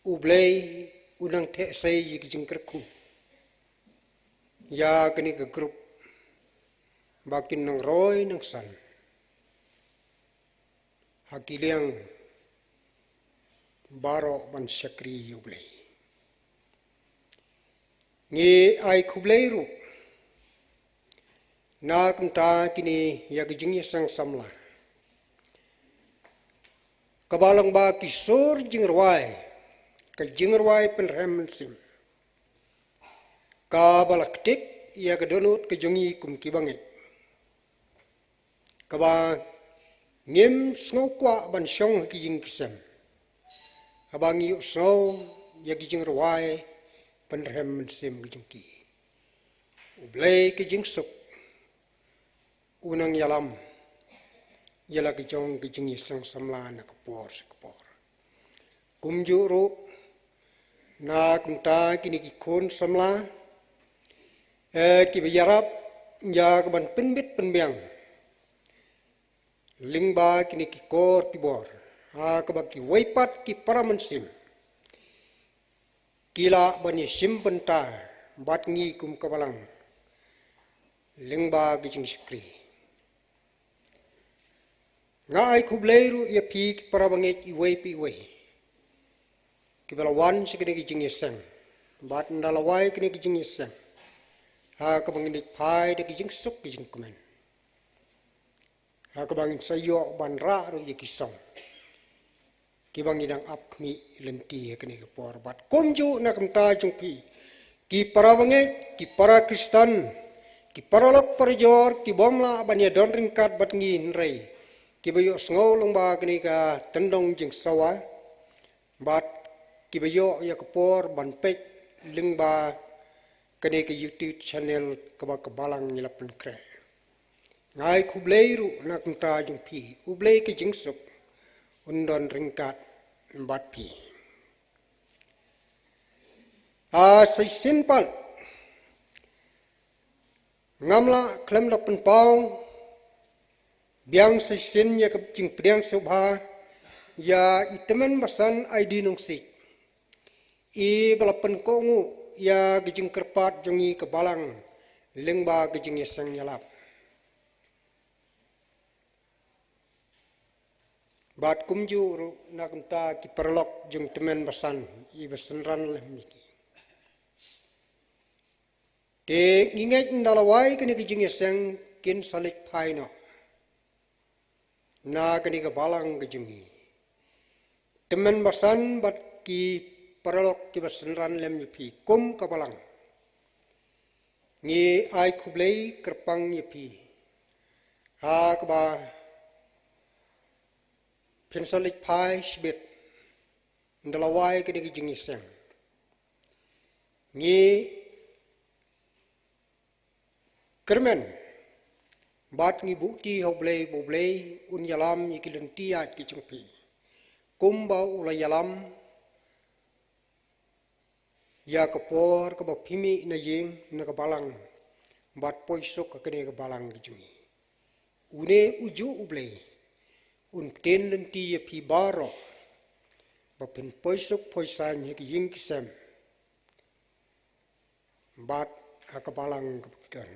U Blei u nang theh sei ïa ki jingkyrkhu ïa kane ka grup ba kin nang roi nang san ha ki liang baroh ban shakri ïa U Blei. Ngi ai khublei ruh na ka bynta kine ïa ka jingïaseng samla kaba long ba ki sur jingrwai, ka jingrwai pynrhem mynsiem kaba la ktik ïa ka dohnud ka jong ngi kum ki bangeit, kaba ngim sngew kwah ban shong ha ki ïing ki sem haba ngi ïohsngew ïa ki jingrwai pynrhem mynsiem ka jong ki. U Blei ka jingsuk u nang ïalam ïa la ka jong ka jingïaseng samla na ka por sha ka por. Kumjuh ruh na ka bynta kine ki khun samla, eh, kiba ïarap ïa ka ban pynbit pynbiang lyngba kine ki kor ki bor, ha kaba kiwei pat ki para mynsiem ki lah ban ïashim bynta bad ngi kum ka balang lyngba ka jingshakri. Nga ai khublei ruh ïa phi ki para bangeit iwei pa iwei kiba la wan sha kane ka jingïaseng bad ynda la wai kane ka jingïaseng ha kaba ngin ïa phai da ka jingsuk ka jingkmen, ha kaba ngin sa ïoh ban rah ruh ïa ki song kiba ngi dang ap khmih lynti ha kane ka por. Bad kumjuh na ka bynta jong phi ki para bangeit, ki para Khristan, ki paralok parajor kibym lah ban ïadon ryngkat bad ngi hynrei kiba ïohsngew lyngba kane ka tyndong jingsawa bad kiba ïoh ïa ka por ban peit lyngba kane ka YouTube channel kaba ka balang ngi la pynkhreh. Nga ai khublei ruh na ka bynta jong phi, U Blei ka jingsuk un don ryngkat bad phi. Ah, sa shisien pat ngam lah khlem da pynpaw biang sa shisien ïa ka jingpdiang sngewbha ïa i Tymmen Basan Aidinongsiej iba la pynkohnguh ïa ka jingkyrpad jong ngi ka balang lyngba ka jingïaseng ïalap. Bad kumjuh ruh na ka bynta ki paralok jong Tymmen Basan iba synran lem ïa ki. Te ngi ngeit ynda la wai kane ka jingïaseng kin sa leit phai noh na kane ka balang ka jong ngi. Tymmen Basan bad ki paralok kiba synran lem ïa phi kum ka balang, ngi ai khublei kyrpang ïa phi ha kaba phin sa leit phai shibit ynda la wai kane ka jingïaseng. Ngi kyrmen bad ngi buhti ha U Blei ba U Blei un ïalam ïa ki lynti ïaid ki jong phi kumba u la ïalam ïa ka por kaba phi mih na ïing na ka balang bad poi suk ha kane ka balang ka jong ngi. Une ujuh U Blei un pynlynti ïa phi baroh ba phin poi suk poi saiñ ha ki ïing ki sem bad ha ka balang kaba phi don.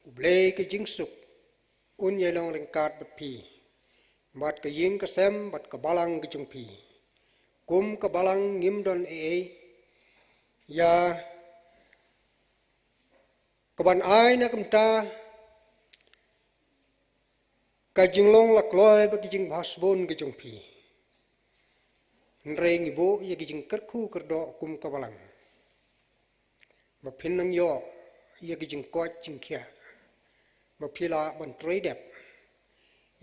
U Blei ka jingsuk un ïalong ryngkat bad phi bad ka ïing ka sem bad ka balang ka jong phi. Kum ka balang ngim don ei ei ïa kaban ai na ka bynta ka jinglong la kloi bad ka jingbha sbun ka jong phi. Hynrei ngi buh ïa ka jingkyrkhu kyrdoh kum ka balang ba phin nang ïoh ïa ka jingkoit jingkhiah ba phi lah ban trei dep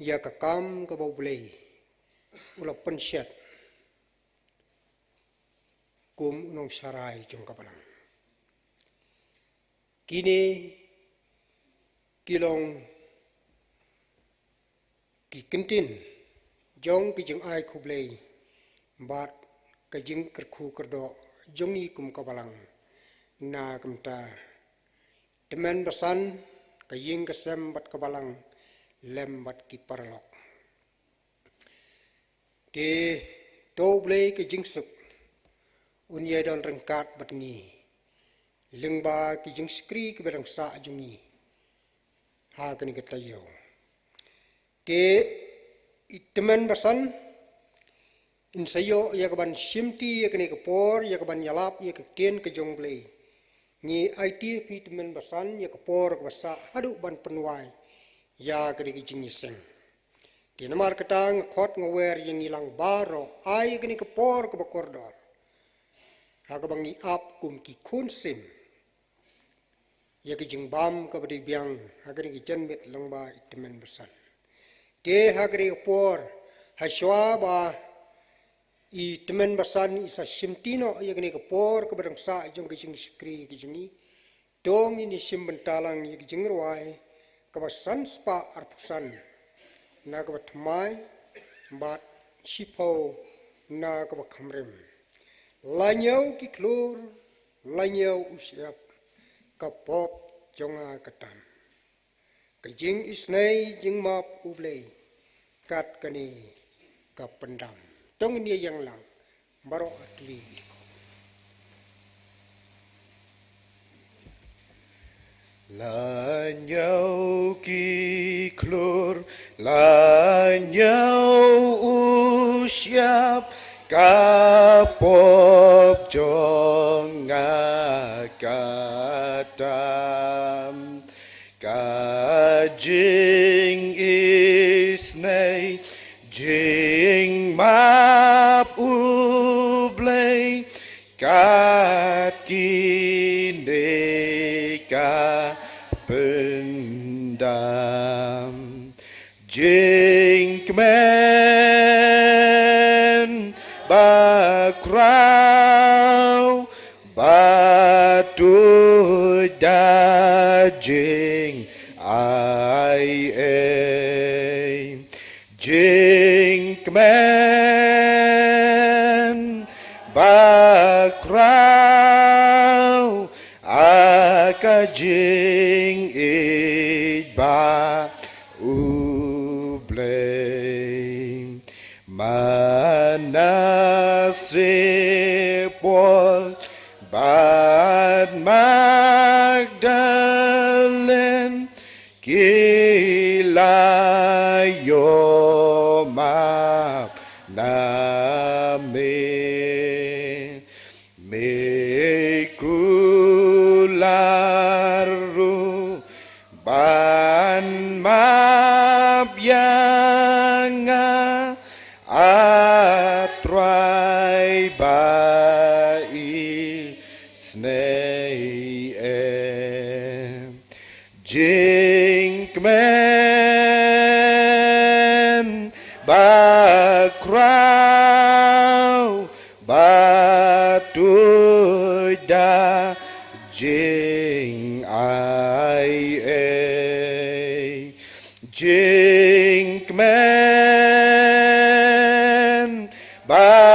ïa ka kam kaba U Blei u la pynshet kum u nongsharai jong ka balang. Kine ki long ki kyntien jong ki jingai khublei bad ka jingkyrkhu kyrdoh jong ngi kum ka balang. Na ka bynta tymmen basan, ka ïing ka sem bad ka balang lem bad ki paralok. Te to U Blei ka jingsuk un ïai don ryngkat bad ngi lyngba ki jingshakri kiba dang sah jong ngi ha kane ka taïew. Te i tymmen basan in sa ïoh ïa ka ban shimti ïa kane ka por, ïa ka ban ïalap ïa ka ktien ka jong U Blei. Ngi aiti ïa phi tymmen basan ïa ka por kaba sah haduh ban pynwai ïa kane ka jingïaseng. Te namar kata nga khot nga wer ïa ngi lang baroh, ai ïa kane ka por kaba kordor ha kaba ngi ap kum ki khun sim ïa ka jingbam kaba dei biang ha kane ka janmiet lyngba i tymmen basan. Te ha kane ka por, ha shuwa ba i tymmen basan i sa shimti noh ïa kane ka por kaba dang sah jong ka jingshakri ka jong ngi, to ngin ïa shim bynta lang ïa ka jingrwai kaba san spah arphew san na kaba thymmai bad shiphew na kaba kham rim. La ñiew ki khlur, la ñiew u shyiap, ka pop jong nga ka tam. Ka jingisynei jingmap U Blei kat kane ka pyndam. To ngin ïa ïeng lang baroh ar tylli. La ñiew ki khlur, la ñiew u shyiap, ka pop jong nga ka tam. Ka jingisynei jingmap U Blei kat kine ka pyndam. Jingkmen bakhraw ba tuid da jingai ei. Jingkmen bakhraw ha ka jingïeit ba U Blei. Manasseh, Paul bad Magdalene ki la ïoh map na me. Me kular ruh ban map ïa nga, A Trai ba isynei eh. Jingkmen bakhraw ba tuid da jingai ei. Jingkmen bakhraw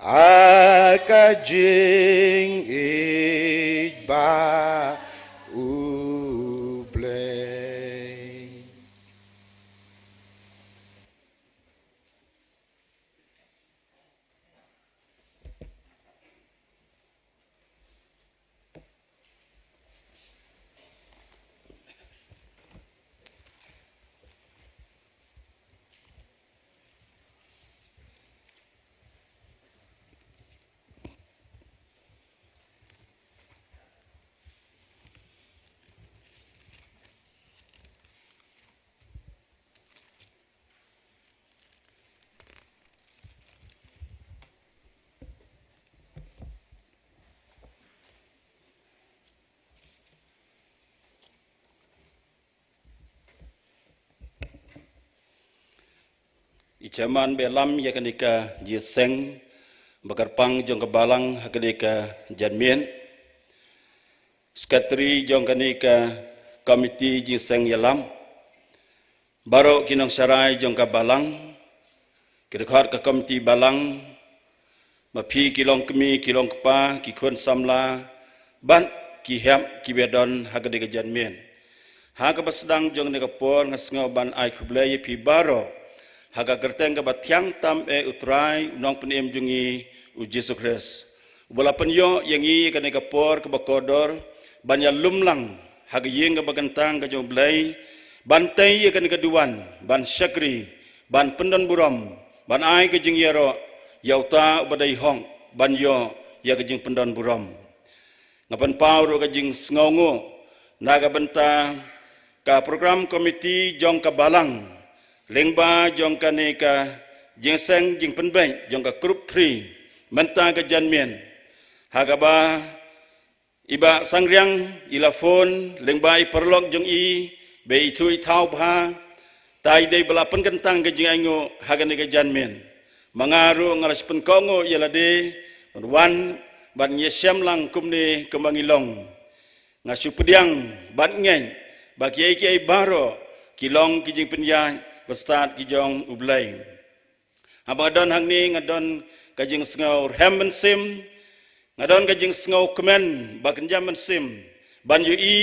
ha ka jingïeit ba U Blei. I chairman ba ïalam ïa kane ka jingïaseng ba kyrpang jong ka balang ha kane ka janmiet. Secretary jong kane ka komiti jingïaseng ïalam. Baroh ki nongsharai jong ka balang, ki dkhot ka komiti balang, ma phi ki longkmie, ki longkpa, ki khun samla, bad ki hep ki ba don ha kane ka janmiet. Ha kaba sdang jong kane ka por nga sngew ban ai khublei ïa phi baroh ha ka kyrteng kaba thiang tam eh U Trai, U Nongpynim jong ngi U Jisu Khrist, uba la pynïoh ïa ngi kane ka por kaba kordor ban ïalum lang ha ka ïing kaba kyntang ka jong U Blei, ban tei ïa kane ka duwan, ban shakri, ban pyndonburom, ban ai ka jingïaroh ïa uta uba dei hok ban ïoh ïa ka jingpyndonburom. Nga pynpaw ruh ka jingsngewnguh na ka bynta ka program komiti jong ka balang, lyngba jong kane ka jingseng jingpynbeit jong ka group three mynta ka janmiet, ha kaba i Bah Sangriang i la phone lyngba i paralok jong i ba i tu i thaw bha, tai dei ba la pynkyntang ka jingainguh ha kane ka janmiet. Ma nga ruh nga la shu pynkohnguh ïa lade ban wan bad ngi ïashem lang kumne kumba ngi long. Nga shu pdiang bad ngeit ba kiei kiei baroh ki long ki jingpynïaid ba stad ki jong U Blei. Haba nga don hangne nga don ka jingsngew rhem mynsiem, nga don ka jingsngew kmen ba kynja mynsiem ban ïohi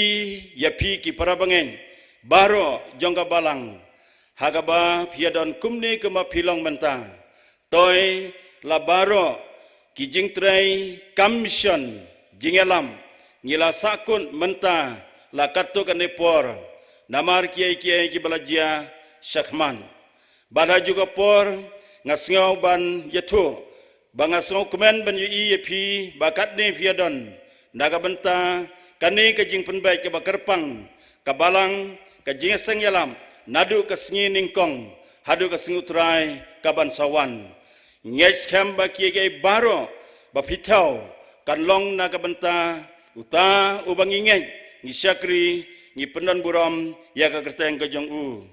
ïa phi ki para bangeit baroh jong ka balang, ha kaba phi ïa don kumne kumba phi long mynta. Toi la baroh ki jingtrei kam mission jingïalam ngi la sahkut mynta la katto katne por namar kiei kiei kiba la jia shakhmat. Bad ha kajuh ka por nga sngew ban ïathuh ba nga sngew kmen ban ïohi ïa phi ba katne phi ïa don na ka bynta kane ka jingpynbeit kaba kyrpang ka balang, ka jingïaseng ïalam naduh ka sngi nyngkong haduh ka sngi U Trai kaban sa wan. Ngeit skhem ba kiei kiei baroh ba phi thaw kan long na ka bynta uta uba ngi ngeit, ngi shakri, ngi pyndonburom ïa ka kyrteng ka jong u.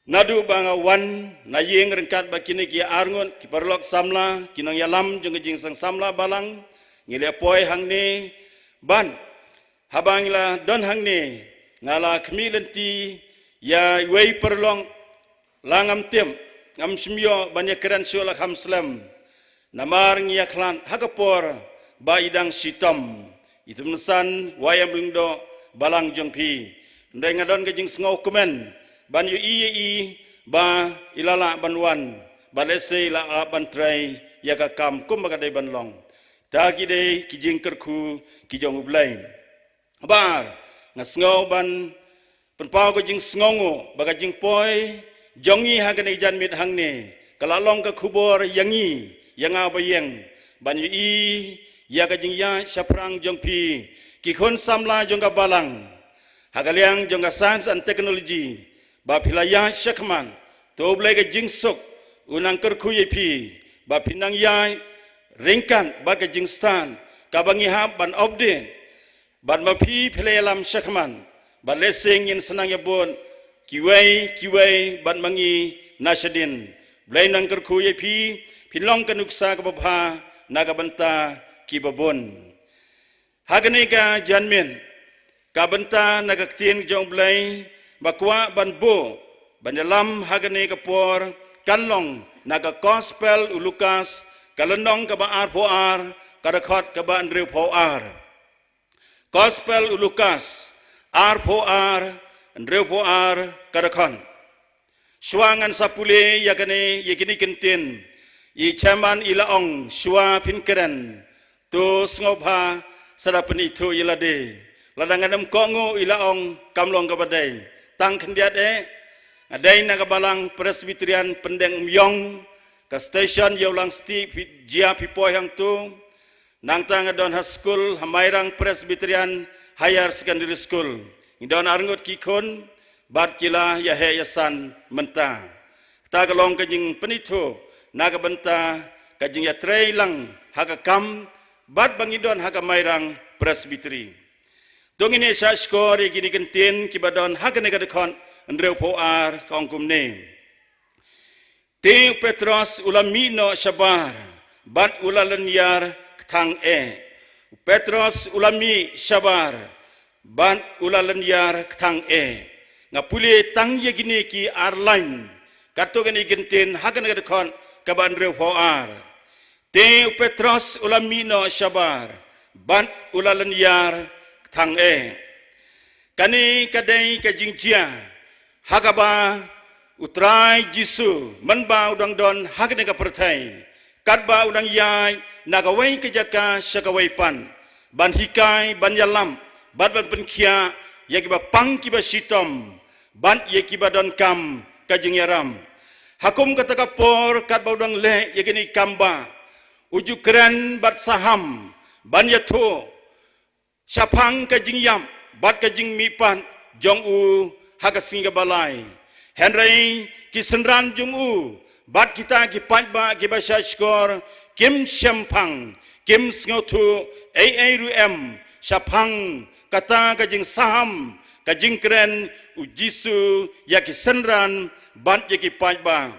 Naduh ba nga wan na ïing ryngkat bad kine ki arngut ki paralok samla, ki nongïalam jong ka jingseng samla balang, ngi la poi hangne bad haba ngi la don hangne nga la khmih lynti ïa iwei i paralok, la ngam tip, ngam shym ïoh ban ïakren shuh la kham slem. Namar ngi ïakhlad ha ka por ba i dang shitom, i Tymsan Wai Em Lyngdoh, balang jong phi. Hynrei nga don ka jingsngew kmen ban ïohi ïa i ba i la lah ban wan, ba lehse i la lah ban trei ïa ka kam kumba ka dei ban long. Ta ki dei ki jingkyrkhu ki jong U Blei. Ba ar, nga sngew ban pynpaw ka jingsngewnguh ba ka jingpoi jong ngi ha kane ka janmiet hangne ka la long ka khubor ïa ngi, ïa nga ba ïeng, ban ïohi ïa ka jingïaid shaphrang jong phi ki khun samla jong ka balang ha ka liang jong ka science and technology, ba phi la ïaid shakhmat. To U Blei ka jingsuk un nang kyrkhu ïa phi ba phi nang ïaid ryngkat bad ka jingstad kaba ngi hap ban update. Bad ma phi phi la ïalam shakhmat, bad lehse ngin sa nang ïabud kiwei kiwei bad ma ngi na shadien. Blei nang kyrkhu ïa phi, phin long ka nuksa kaba bha na ka bynta kiba bun. Ha kane ka janmiet, ka bynta na ka ktien jong U Blei ba kwah ban buh ban ïalam ha kane ka por kan long na ka Gospel u Lukas, ka lynnong kaba arphew ar, ka dkhot kaba hynriewphew ar. Gospel u Lukas, arphew ar, hynriewphew ar, ka dkhot. Shuwa ngan sa pule ïa kane, ïa kine ki ktien, i chairman i la ong shuwa phin kren, to sngewbha sa da pynithuh ïa lade. Lada ngan ym kohnguh i la ong kam long kaba dei. Tang khyndiat eh, nga dei na ka balang Presbyterian Pyndengumiong, ka station Iewlang Stieh, phi jia phi poi hangto. Nangta nga don ha skul ha Mairang Presbyterian Higher Secondary School. Ngi don arngut ki khun bad ki la ïaheh ïasan mynta. Kata ka long ka jingpynithuh na ka bynta ka jingïatrei lang ha ka kam bad ba ngi don ha ka Mairang Presbytery. To ngin ïa shah shkor ïa kine ki ktien kiba don ha kane ka dkhot hynriewphew ar, ka ong kumne. Te u Petros u la mih noh shabar bad u la lynñiar kthang eh. U Petros u la mih shabar bad u la lynñiar kthang eh. Nga pule tang ïa kine ki ar lain. Katto katne ki ktien ha kane ka dkhot kaba hynriewphew ar. Te u Petros u la mih noh shabar bad u la lynñiar kthang eh. Kane ka dei ka jingjia ha kaba u Trai Jisu mynba u dang don ha kane ka pyrthei, katba u dang ïaid na kawei ka jaka sha kawei pat, ban hikai, ban ïalam bad ban pynkhiah ïa kiba pang kiba shitom bad ïa kiba donkam ka jingïarap. Ha kum kata ka por katba u dang leh ïa kine ki kambah, u ju kren bad saham ban ïathuh shaphang ka jingïap bad ka jingmihpat jong u ha ka sngi kaba lai. Hynrei ki synran jong u bad kita ki paidbah kiba shahshkor kim shemphang, kim sngewthuh ei ei ruh em shaphang kata ka jingsaham, ka jingkren u Jisu ïa ki synran bad ïa ki paidbah.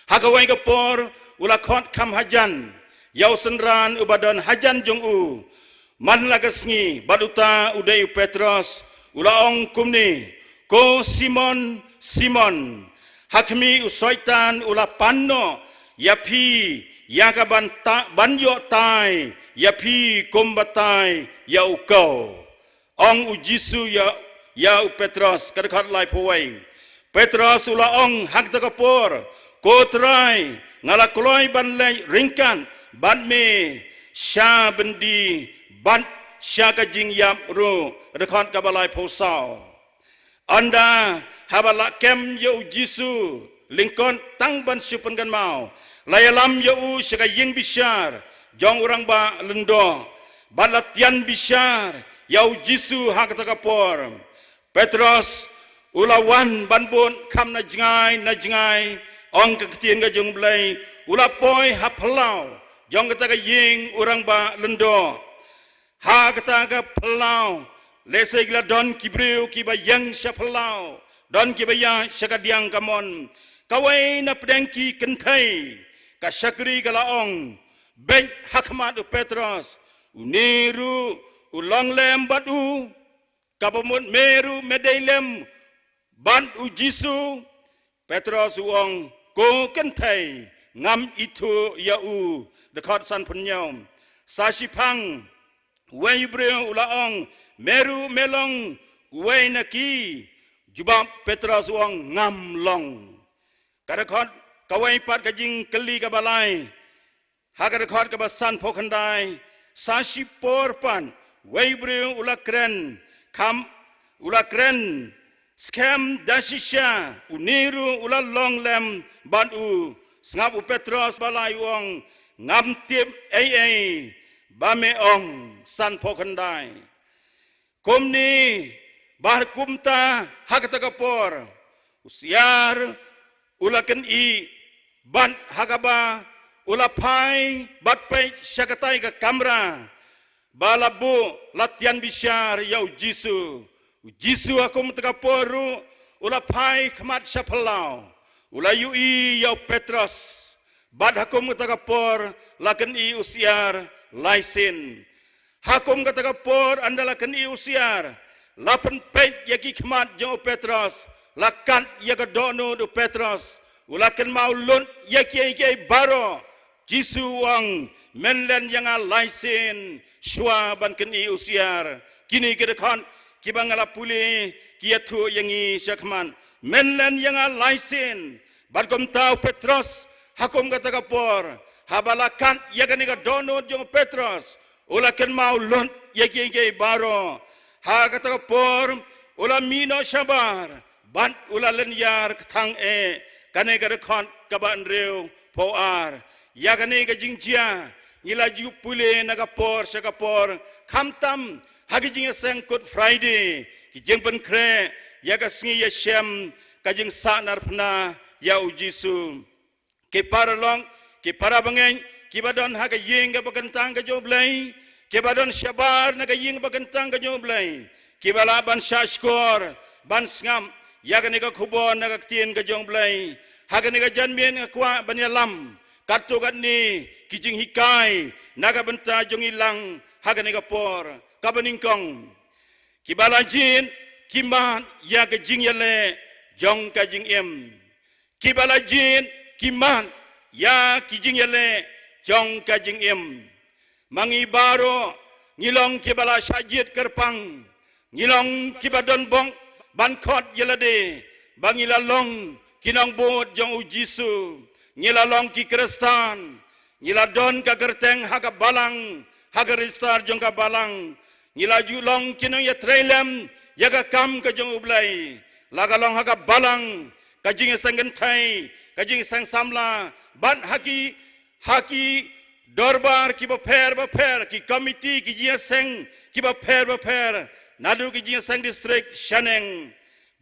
Ha kawei ka por u la khot kham hajan ïa u synran uba don hajan jong u man la ka sngi, bad uta u dei u Petros. U la ong kumne, "Ko Simon, Simon, ha khmih u Soitan u la pan noh ïa phi ïa ka ban ta-, ban ïoh tai ïa phi kumba tai ïa u khaw." Ong u Jisu ïa, ïa u Petros, ka dkhot laiphew wei. Petros u la ong ha kata ka por, "Ko Trai, nga la kloi ban leit ryngkat bad me sha byndi bad sha ka jingïap ruh," dkhot kaba laiphew saw. Ynda haba la kem ïa u Jisu lyngkot tang ban shu pynkynmaw, la ïalam ïa u sha ka ïing bishar jong u rangbah lyngdoh bad la tian bishar ïa u Jisu ha kata ka por. Petros u la wan ban bud kham na jngai na jngai, ong ka ktien ka jong u Blei, u la poi ha phyllaw jong kata ka ïing u rangbah lyngdoh. Ha kata ka phyllaw, lehse ki la don ki briew kiba ïeng sha phyllaw, don kiba ïaid sha ka diang kamon. Kawei na pdeng ki kynthei ka shakri ka la ong beit ha khmat u Petros, "Une ruh u long lem bad u, kaba mut me ruh me dei lem bad u Jisu." Petros u ong, "Ko kynthei, ngam ithuh ïa u," dkhot sanphew hynñiew. Sa shiphang uwei u briew u la ong, "Me ruh me long uwei na ki." Jubab Petros u ong, "Ngam long." Ka dkhot kawei pat ka jingkylli kaba lai. Ha ka dkhot kaba sanphew khyndai, sa shipor pat uwei u briew u la kren, kham, u la kren skhem da shisha, "Une ruh u la long lem bad u." Sngap u Petros ba la ong, "Ngam tip ei ei ba me ong," sanphew khyndai. Kumne bad kumta ha kata ka por, u Siar u la kynnoh bad ha kaba u la phai bad peit sha katai ka kamra ba la buh, la tian bishar ïa u Jisu. U Jisu ha kum kata ka por ruh u la phai khmat sha phyllaw, u la ïohi ïa u Petros. Bad ha kum kata ka por la kynnoh u Siar lai sien. Ha kum kata ka por ynda la kynnoh u Siar, la pynpeit ïa ki khmat jong u Petros, la kat ïa ka dohnud u Petros, u la kynmaw lut ïa kiei kiei baroh. Jisu u ong, "Men len ïa nga lai sien shuwa ban kynnoh u Siar." Kine ki dkhot kiba nga la pule ki ïathuh ïa ngi shakhmat, "Men len ïa nga lai sien." Bad kumta u Petros ha kum kata ka por, haba la kat ïa kane ka dohnud jong u Petros, u la kynmaw lut ïa kiei kiei baroh. Ha kata ka por u la mih noh shabar bad u la lynñiar kthang eh. Kane ka dkhot kaba hynriewphew ar. Ïa kane ka jingjia ngi la ju pule na ka por sha ka por, khamtam ha ki jingïaseng Good Friday, ki jingpynkhreh ïa ka sngi ïashem ka jingsahnarphna ïa u Jisu. Ki paralok, ki parabangeit kiba don ha ka ïing kaba kyntang ka jong u Blei, kiba don shabar na ka ïing kaba kyntang ka jong u Blei, kiba lah ban shahshkor ban sngap ïa kane ka khubor na ka ktien ka jong u Blei. Ha kane ka janmiet nga kwah ban ïalam katto katne ki jinghikai na ka bynta jong ngi lang ha kane ka por. Kaba nyngkong, kiba la jied ki mad ïa ka jingïaleh jong ka jingim. Kiba la jied ki mad ïa ki jingïaleh jong ka jingim. Ma ngi baroh ngi long kiba la shah jied kyrpang. Ngi long kiba don bok ban khot ïa lade ba ngi la long ki nongbud jong u Jisu. Ngi la long ki Khristan. Ngi la don ka kyrteng ha ka balang, ha ka register jong ka balang. Ngi la ju long ki nongïatreilang ïa ka kam ka jong U Blei. La ka long ha ka balang, ka jingïaseng kynthei, ka jingïaseng samla, bad ha ki, ha ki dorbar kiba pher bapher, ki komiti, ki jingïaseng kiba pher bapher, naduh ki jingïaseng distrik shaneng.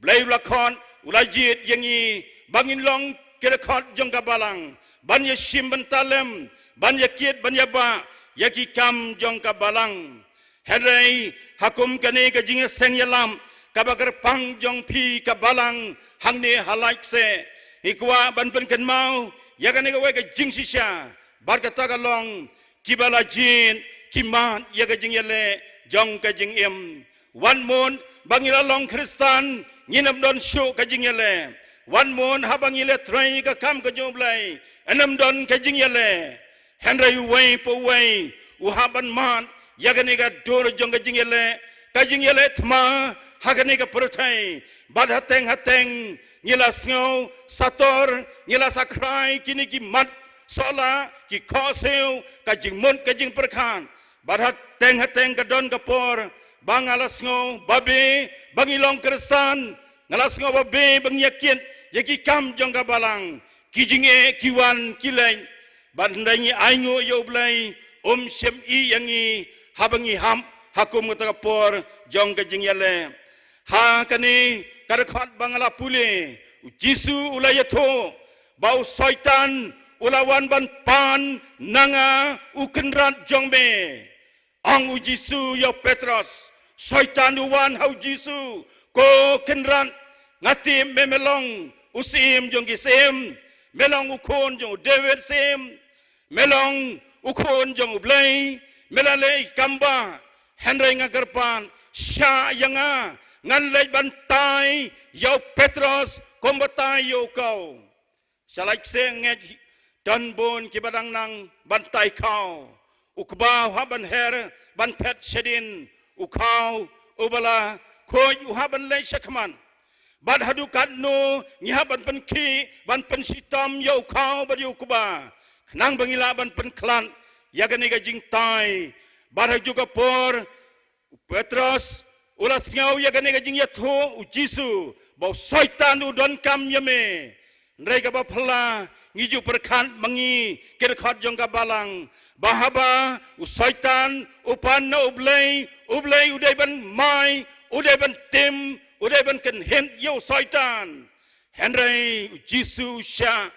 Blei u la khot, u la jied ïa ngi ba ngin long ki dkhot jong ka balang, ban ïashim bynta lem, ban ïakit ban ïabah ïa ki kam jong ka balang. Hynrei ha kum kane ka jingïaseng ïalam kaba kyrpang jong phi ka balang hangne ha Laitkaseh, ngi kwah ban pynkynmaw ïa kane kawei ka jingshisha, bad kata ka long kiba la jied ki mad ïa ka jingïaleh jong ka jingim. Wat mut ba ngi la long Khristan ngin ym don shuh ka jingïaleh. Wat mut haba ngi la trei ka kam ka jong U Blei, yn ym don ka jingïaleh. Hynrei uwei pa uwei u hap ban mad ïa kane ka dur jong ka jingïaleh, ka jingïaleh thma ha kane ka pyrthei. Bad hateng hateng ngi la sngew sator, ngi la sakrai kine ki mat sohla, ki khohsiew, ka jingmut ka jingpyrkhat. Bad hateng hateng ka don ka por ba nga la sngew babe ba ngi long Khristan, nga la sngew babe ba ngi ïakit ïa ki kam jong ka balang. Ki jingeh ki wan ki leit, bad hynrei ngi ainguh ïa U Blei, um shym ïehnoh ïa ngi haba ngi hap ha kum kata ka por jong ka jingïaleh. Ha kane ka dkhot ba nga la pule, U Jisu u la ïathuh ba u Soitan u la wan ban pan na nga u kynrad jong me. Ong U Jisu ïa u Petros, Soitan u wan ha U Jisu, ko kynrad, nga tip me me long u Syiem jong ki syiem, me long u Khun jong u David Syiem, me long u Khun jong U Blei, me la leh ki kam bah. Hynrei nga kyrpad, shah ïa nga, ngan leit ban tai ïa u Petros kumba tai ïa u khaw. Sha Laitkaseh ngeit don bun kiba dang nang ban tai khaw. U kba u hap ban her ban phet shadien, u khaw uba la khuid u hap ban leit shakhmat. Bad haduh katno ngi hap ban pynkhih ban pynshitom ïa u khaw bad ïa u kba, khnang ba ngi lah ban pynkhlad ïa kane ka jingtai. Bad ha kajuh ka por u Petros u la sngew ïa kane ka jingïathuh U Jisu ba u Soitan u donkam ïa me. Hynrei kaba phylla, ngi ju pyrkhat ma ngi ki dkhot jong ka balang ba haba u Soitan u pan na U Blei, U Blei u dei ban mai, u dei ban tim, u dei ban kynhit ïa u Soitan. Hynrei U Jisu u shah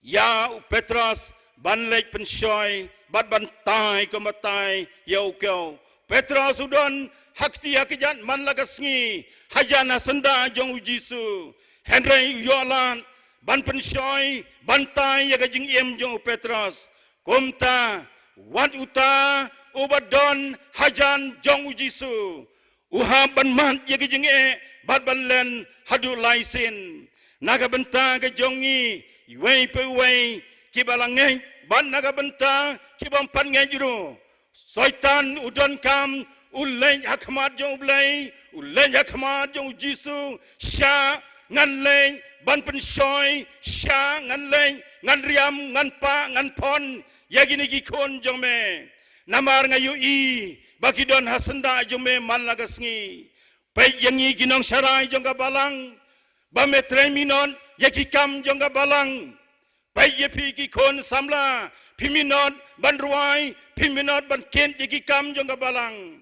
ïa u Petros ban leit pynshoi bad ban tai kumba tai ïa u khaw. Petros u don ha kti ha kjat man la ka sngi hajan ha syndah jong U Jisu. Hynrei u ïoh lad ban pynshoi ban tai ïa ka jingim jong u Petros. Kumta wat uta uba don hajan jong U Jisu u hap ban mad ïa ka jingeh bad ban len haduh lai sien. Na ka bynta ka jong ngi iwei pa iwei kiba la ngeit bad na ka bynta kibym pat ngeit ruh, Soitan u donkam u leit ha khmat jong U Blei, u leit ha khmat jong U Jisu. Shah ngan leit ban pynshoi, shah ngan leit ngan riam, ngan pah, ngan phon ïa kine ki khun jong me. Namar nga ïohi ba ki don ha syndah jong me man la ka sngi. Peit ïa ngi ki nongsharai jong ka balang, ba me trei minot ïa ki kam jong ka balang. Peit ïa phi ki khun samla, phi minot ban rwai, phi minot ban kit ïa ki kam jong ka balang.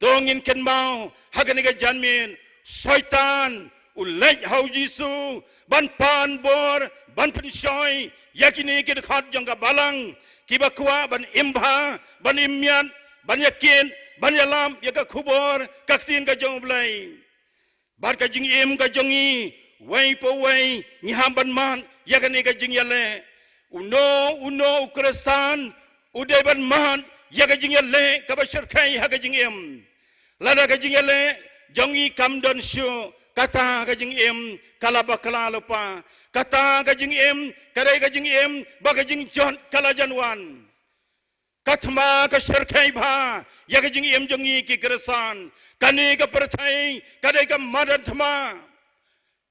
To ngin kynmaw ha kane ka janmiet, Soitan u leit ha U Jisu ban pan bor, ban pynshoi ïa kine ki dkhot jong ka balang kiba kwah ban im bha, ban im miat, ban ïakit, ban ïalap ïa ka khubor ka ktien ka jong U Blei. Bad ka jingim ka jong ngi, uwei pa uwei ngi hap ban mad ïa kane ka jingïaleh. Uno uno u Khristan u dei ban mad ïa ka jingïaleh kaba shyrkhei ha ka jingim. Lada ka jingïaleh jong ngi kam don shuh, kata ka jingim ka la bakla lypa, kata ka jingim ka dei ka jingim ba ka jingjot ka la jan wan. Ka thma ka shyrkhei bha ïa ka jingim jong ngi ki Khristan. Kane ka pyrthei ka dei ka madan thma.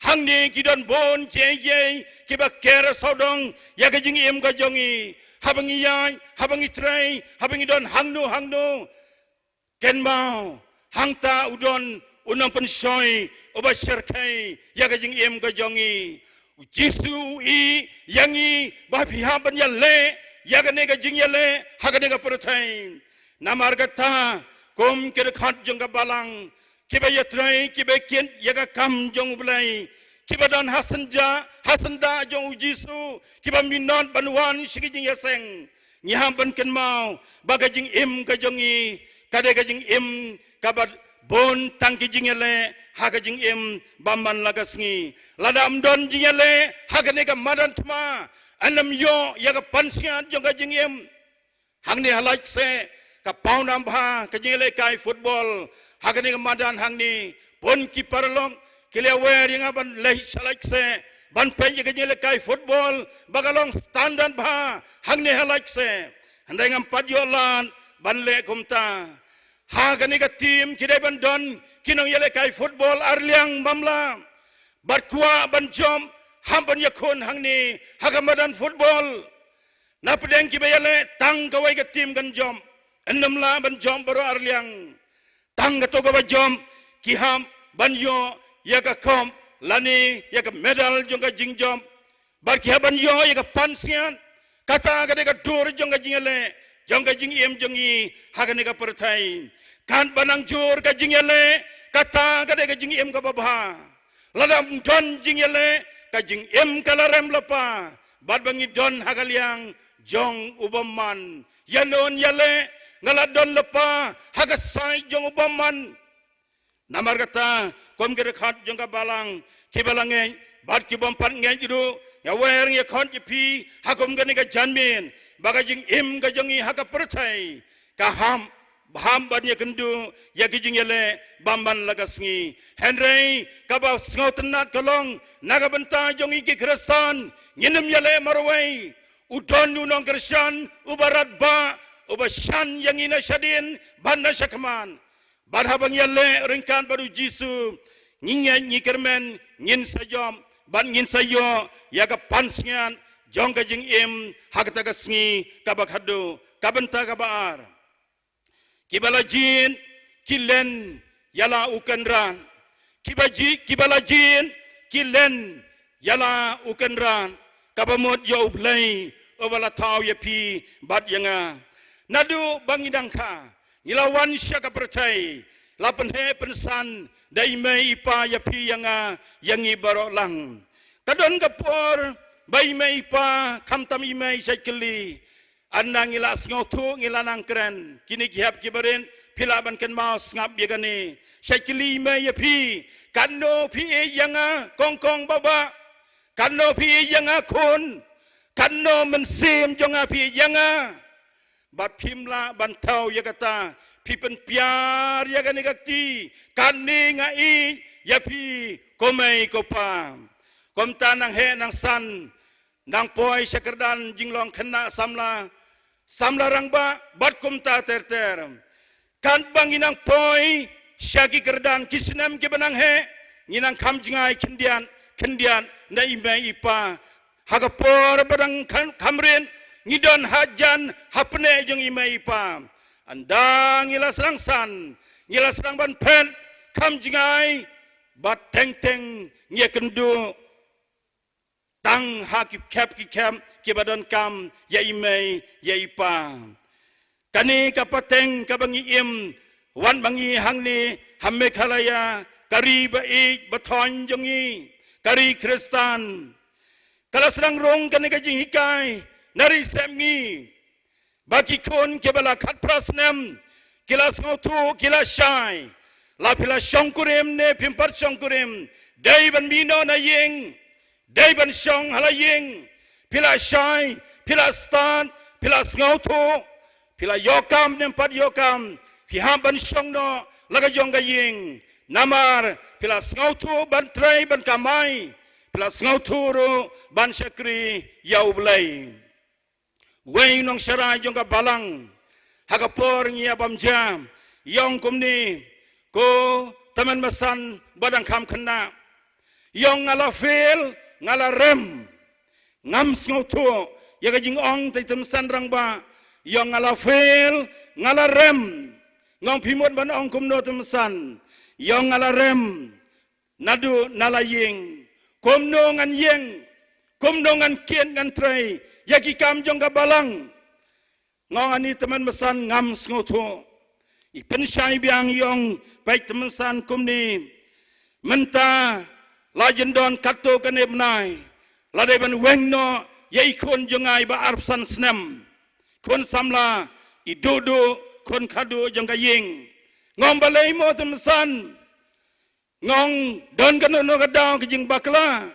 Hangne ki don bun kiei kiei kiba ker sawdong ïa ka jingim ka jong ngi. Haba ngi ïaid, haba ngi trei, haba ngi don hangno hangno, kynmaw, hangta u don u nongpynshoi uba shyrkhei ïa ka jingim ka jong ngi. U Jisu u ïohi ïa ngi ba phi hap ban ïaleh ïa kane ka jingïaleh ha kane ka pyrthei. Namar kata, kum ki dkhot jong ka balang, kiba ïatrei, kiba kit ïa ka kam jong U Blei, kiba don ha synja, ha syndah jong U Jisu, kiba minot ban wan sha ki jingïaseng. Ngi hap ban kynmaw ba ka jingim ka jong ngi ka dei ka jingim kaba bun tang ki jingïaleh ha ka jingim ba man la ka sngi. Lada ym don jingïaleh ha kane ka madan thma, ym ïoh ïa ka pansngiat jong ka jingim. Hangne ha Laitkaseh ka pawnam bha ka jingïalehkai football. Ha kane ka madan hangne, bun ki paralok ki la wer ïa nga ban leit sha Laitkaseh ban peit ïa ka jingïalehkai football ba ka long standard bha hangne ha Laitkaseh. Hynrei ngam pat ïoh lad ban leh kumta. Ha kane ka team ki dei ban don ki nongïalehkai football ar liang, bamla. Bad kwah ban jop, hap ban ïakhun hangne ha ka madan football. Na pdeng kiba ïaleh, tang kawei ka team kan jop. Ym lah ban jop baroh ar liang. Tang kato kaba jop, ki hap ban ïoh ïa ka cup lane ïa ka medal jong ka jingjop. Bad ki hap ban ïoh ïa ka pansngiat. Kata ka dei ka dur jong ka jingïaleh jong ka jingim jong ngi ha kane ka pyrthei. Katba nang jur ka jingïaleh, kata ka dei ka jingim kaba bha. Lada ym don jingïaleh, ka jingim ka la rem lypa. Bad ba ngi don ha ka liang jong u bymman. Ïa non ïaleh, nga la don lypa ha ka sait jong u bymman. Namar kata, kum ki dkhot jong ka balang, kiba la ngeit bad ki bym pat ngeit ruh, nga wer nga ïakhot ïa phi ha kum kane ka janmiet ba ka jingim ka jong ngi ha ka pyrthei ka hap, hap ban ïakynduh ïa ki jingïaleh ba man la ka sngi. Hynrei kaba sngewtynnat ka long, na ka bynta jong ngi ki Khristan, ngin ym ïaleh marwei. U don u nongkyrshan uba radbah, uba shan ïa ngi na shadien bad na shakhmat. Bad haba ngi ïaleh ryngkat bad U Jisu, ngi ngeit, ngi kyrmen, ngin sa jop bad ngin sa ïoh ïa ka pansngiat jong ka jingim ha kata ka sngi kaba khadduh. Ka bynta kaba ar. Kiba la jied ki len ïa la u Kynrad. Kiba jied, kiba la jied ki len ïa la u Kynrad. Kaba mut ïa U Blei uba la thaw ïa phi bad ïa nga. Naduh ba ngi dang kha, ngi la wan sha ka pyrthei, la pynheh pynsan da i mei i pa ïa phi ïa nga, ïa ngi baroh lang. Ka don ka por ba i mei i pa, khamtam i mei, shait kylli. Ynda ngi la sngewthuh, ngi la nang kren. Kine ki hep ki barit, phi lah ban kynmaw sngap ïa kane. Shait kylli i mei ïa phi, katno phi ïeit ïa nga, kong kong baba? Katno phi ïeit ïa nga khun? Katno mynsiem jong nga phi ïeit ïa nga? Bad phim lah ban thew ïa kata, phi pynpiar ïa kane ka kti, kane nga ïeit ïa phi, ko mei ko pa. Kumta nang heh nang san, nang poi sha kyrdan jinglong khynnah samla, samla rangbah, bad kumta ter ter. Katba ngi nang poi sha ki kyrdan ki snem kiba nang heh, ngi nang kham jngai khyndiat khyndiat na i mei i pa. Ha ka por ba dang kham, kham rit, ngi don hajan hapdeng jong i mei i pa. Ynda ngi la sdang san, ngi la sdang ban phet, kham jngai, bad teng teng ngi ïakynduh tang ha ki khep ki khep kiba donkam ïa i mei ïa i pa. Kane ka pateng kaba ngi im, wat ba ngi hangne ha Meghalaya, ka ri ba ïeit ba thoiñ jong ngi, ka ri Khristan. Ka la sdang rung kane ka jinghikai na ri Sepngi. Ba ki khun kiba la khatphra snem, ki la sngewthuh, ki la shai. La phi la shongkurim ne phim pat shongkurim, dei ban mih noh na ïing, dei ban shong ha la ïing. Phi la shai, phi la stad, phi la sngewthuh, phi la ïoh kam ne phim pat ïoh kam, phi hap ban shong noh la ka jong ka ïing. Namar phi la sngewthuh ban trei ban kamai, phi la sngewthuh ruh ban shakri ïa U Blei. Wei u nongsharai jong ka balang, ha ka por ngi ïa bam jam, i ong kumne, ko tymmen basan ba dang kham khynnah, i ong nga la fail, nga la rem. Ngam sngewthuh ïa ka jingong te tymmen basan rangbah, i ong nga la fail, nga la rem. Nga ong phi mut ban ong kumno tymmen basan, i ong nga la rem. Naduh na la ïing, kumno ngan ïeng, kumno ngan kit ngan trei ïa ki kam jong ka balang. Nga ong ani tymmen basan ngam sngewthuh. I pynshai biang i ong, peit tymmen basan kumne, mynta la jan don katto katne bnai la dei ban weng noh ïa i khun jong nga i ba arphew san snem. Khun samla, i duh duh, khun khadduh jong ka ïing. Nga ong balei mo tymmen basan? Nga ong don kano kano ka daw ka jingbakla.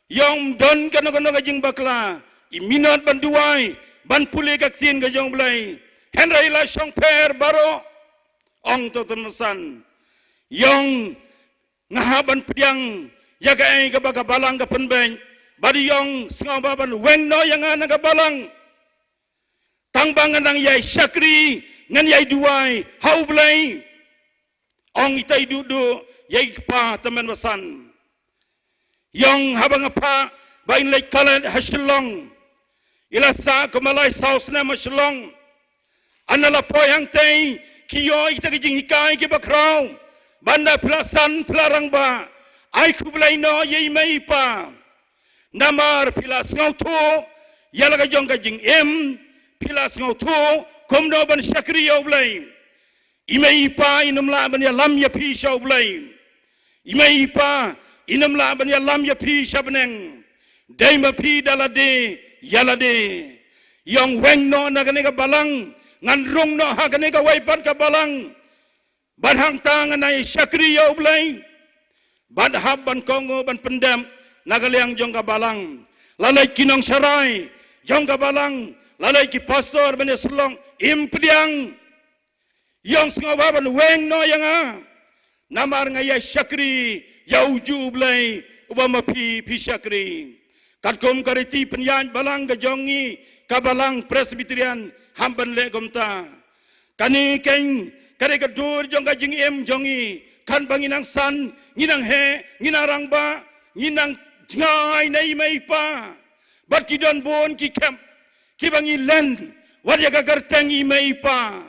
I ong don kano kano ka jingbakla, i minot ban duwai, ban pule ka ktien ka jong U Blei. Hynrei la shongpher baroh, ong to tymmen basan. I ong nga hap ban pdiang ïa kaei kaba ka balang ka pynbeit, bad i ong sngewbha ban weng noh ïa nga na ka balang. Tang ba ngan nang ïai shakri, ngan ïai duwai ha U Blei, ong ita i duh duh ïa i kpa tymmen basan. I ong haba nga phah ba in leit college ha Shillong, i la sah kumba lai saw snem ha Shillong. Haba la poi hangtei, ki ïoh ita ki jinghikai kiba khraw, ba ynda phi la san phi la rangbah, ai khublei noh ïa i mei i pa. Namar phi la sngewthuh ïa la ka jong ka jingim, phi la sngewthuh kumno ban shakri ïa U Blei. I mei i pa in ym lah ban ïalam ïa phi sha U Blei. I mei i pa in ym lah ban ïalam ïa phi sha bneng. Dei ma phi da lade ïa lade. I ong weng noh na kane ka balang, ngan rung noh ha kane kawei pat ka balang. Bad hangta ngan ïai shakri ïa U Blei. Bad hap ban kohnguh ban pyndep na ka liang jong ka balang. La leit ki nongsharai jong ka balang, la leit ki pastor ban ïasyllok, im pdiang. I ong sngewbha ban weng noh ïa nga. Namar nga ïai shakri ïa ujuh U Blei uba ma phi phi shakri. Katkum ka riti pynïaid balang ka jong ngi, ka balang Presbyterian, hap ban leh kumta. Kane keiñ ka dei ka dur jong ka jingim jong ngi. Katba ngi nang san, ngi nang heh, ngi nang rangbah, ngi nang jngai na i mei i pa. Bad ki don bun ki khep kiba ngi len wat ïa ka kyrteng i mei i pa.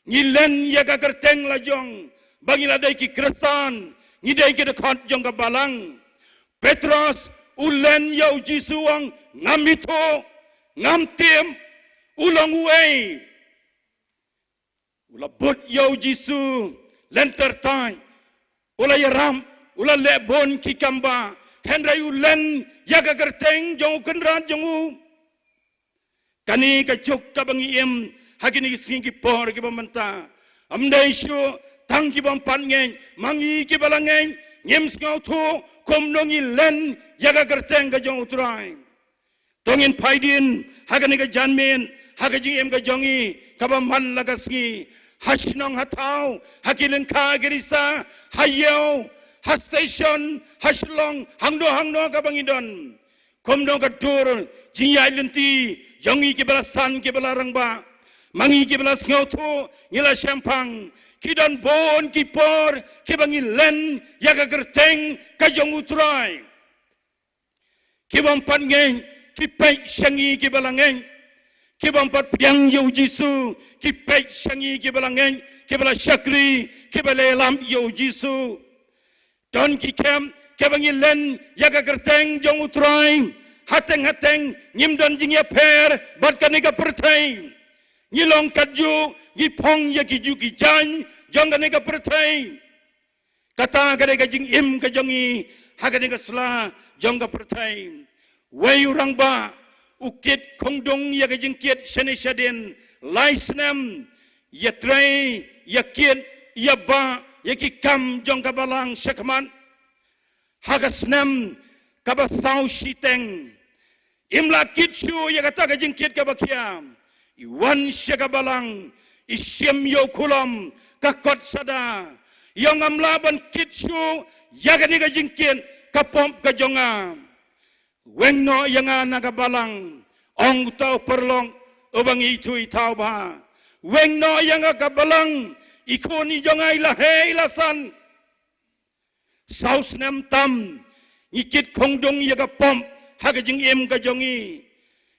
Ngi len ïa ka kyrteng la jong ba ngi la dei ki Khristan, ngi dei ki dkhot jong ka balang. Petros u len ïa U Jisu, u ong, ngam ithuh, ngam tip u long uei. U la bud ïa U Jisu lynter thaiñ, u la ïarap, u la leh bun ki kam bah, hynrei u len ïa ka kyrteng jong U Kynrad jong u. Kane ka juk kaba ngi im ha kine ki sngi ki por kiba mynta. Ym dei shuh tang ki bym pat ngeit, ma ngi kiba la ngeit ngim sngewthuh kumno ngi len ïa ka kyrteng ka jong U Trai. To ngin phai dien ha kane ka janmiet ha ka jingim ka jong ngi kaba man la ka sngi, ha shnong ha thaw, ha ki lyngkha ki risa, ha ïew, ha station, ha shlong, hangno hangno kaba ngi don. Kumno ka dur jingïaid lynti jong ngi kiba la san kiba la rangbah, ma ngi kiba la sngewthuh ngi la shemphang. Ki don bun ki por kiba ngi len ïa ka kyrteng ka jong U Trai. Ki bym pat ngeit ki peit sha ngi kiba la ngeit. Ki bym pat pdiang ïa U Jisu ki peit sha ngi kiba la ngeit, kiba la shakri, kiba la ïalap ïa U Jisu. Don ki khep kiba ngi len ïa ka kyrteng jong U Trai, hateng hateng ngim don jingïapher bad kane ka pyrthei. Ngi long katjuh, ngi phong ïa kijuh ki jaiñ jong kane ka pyrthei. Kata ka dei ka jingim ka jong ngi ha kane ka sla jong ka pyrthei. Wei u rangbah u kit khongdung ïa ka jingkit shane shadien lai snem, ïatrei, ïakit, ïabah ïa ki kam jong ka balang shakhmat. Ha ka snem kaba saw shiteng, im lah kit shuh ïa kata ka jingkit kaba khia. I wan sha ka balang, i shim ïa u khulom, ka kot sada, Ïong ngam lah ban kit shuh ïa kane ka jingkit ka pop ka jong nga. Weng noh ïa nga na ka balang, ong uta u paralok uba ngi ithuh ithaw bha. Weng noh ïa nga ka balang, i khun i jong nga i la heh i la san. Saw snem tam ngi kit khongdung ïa ka pop ha ka jingim ka jong ngi.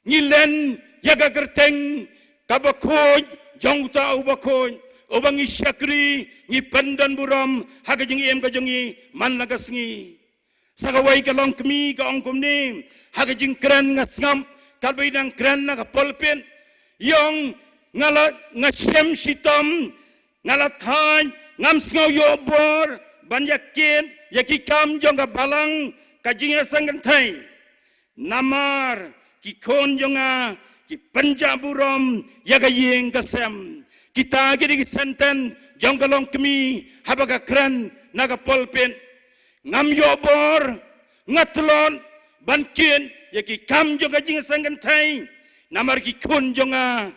Ngi len ïa ka kyrteng kaba khuid jong uta uba khuid, uba ngi shakri, ngi pyndon burom ha ka jingim ka jong ngi man la ka sngi. Sa kawei ka longkmie ka ong kumne, ha ka jingkren nga sngap katba i dang kren na ka pulpit. Ïong nga la, nga shem shitom, nga la thait, ngam sngew ïoh bor ban ïa kit ïa ki kam jong ka balang, ka jingïaseng kynthei. Namar ki khun jong nga ki pynjah burom ïa ka ïing ka sem. Kita ki dei ki sentence jong ka longkmie haba ka kren na ka pulpit. Ngam ïoh bor, nga tlot ban kit ïa ki kam jong ka jingïaseng kynthei. Namar ki khun jong nga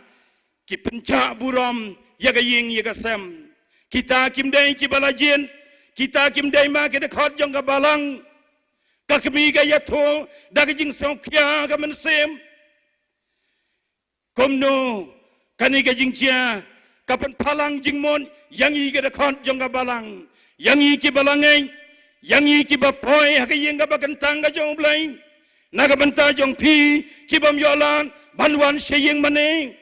ki pynjah burom ïa ka ïing ïa ka sem. Kita kim dei kiba la jied, kita kim dei ma ki dkhot jong ka balang. Ka kmie ka ïathuh da ka jingsngewkhia ka mynsiem. Kumno kane ka jingjia ka pynphalang jingmut ïa ngi ki dkhot jong ka balang, ïa ngi kiba la ngeit, ïa ngi kiba poi ha ka ïing kaba kyntang ka jong U Blei, na ka bynta jong phi kibym ïoh lad ban wan sha ïing mane.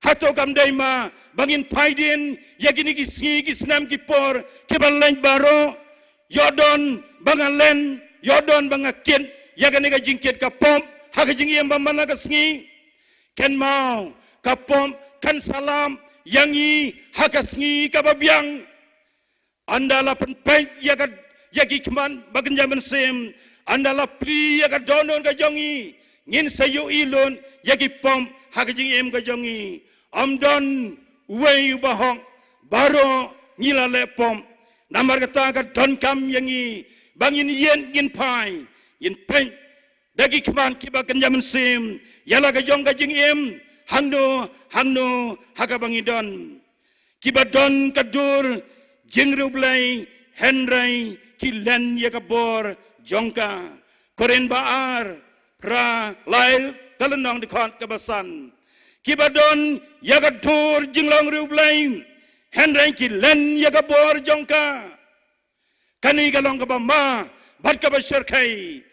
Hato kam dei ma ba ngin phai dien ïa kine ki sngi ki snem ki por kiba leit baroh? Ïoh don ba nga len, ïoh don ba nga kit ïa kane ka jingkit ka pop ha ka jingim ba man la ka sngi. Kynmaw, ka pop kan sa lap ïa ngi ha ka sngi kaba biang. Ynda la pynpeit ïa ka, ïa ki khmat ba kynja mynsiem, ynda la plie ïa ka dohnud ka jong ngi, ngin sa ïohi lut ïa ki pop ha ka jingim ka jong ngi. Ym don uwei uba hok, baroh ngi la leh pop. Namar kata ka donkam ïa ngi ba ngin ïeng ngin phai, ngin peit da ki khmat kiba kynja mynsiem ïa la ka jong ka jingim, hangno hangno ha kaba ngi don. Kiba don ka dur jingriewblei, hynrei ki len ïa ka bor jong ka. Korinth ba ar, phra, lai, ka lynnong dkhot kaba san. Kiba don ïa ka dur jinglong riewblei, hynrei ki len ïa ka bor jong ka. Kane ka long kaba ma bad kaba shyrkhei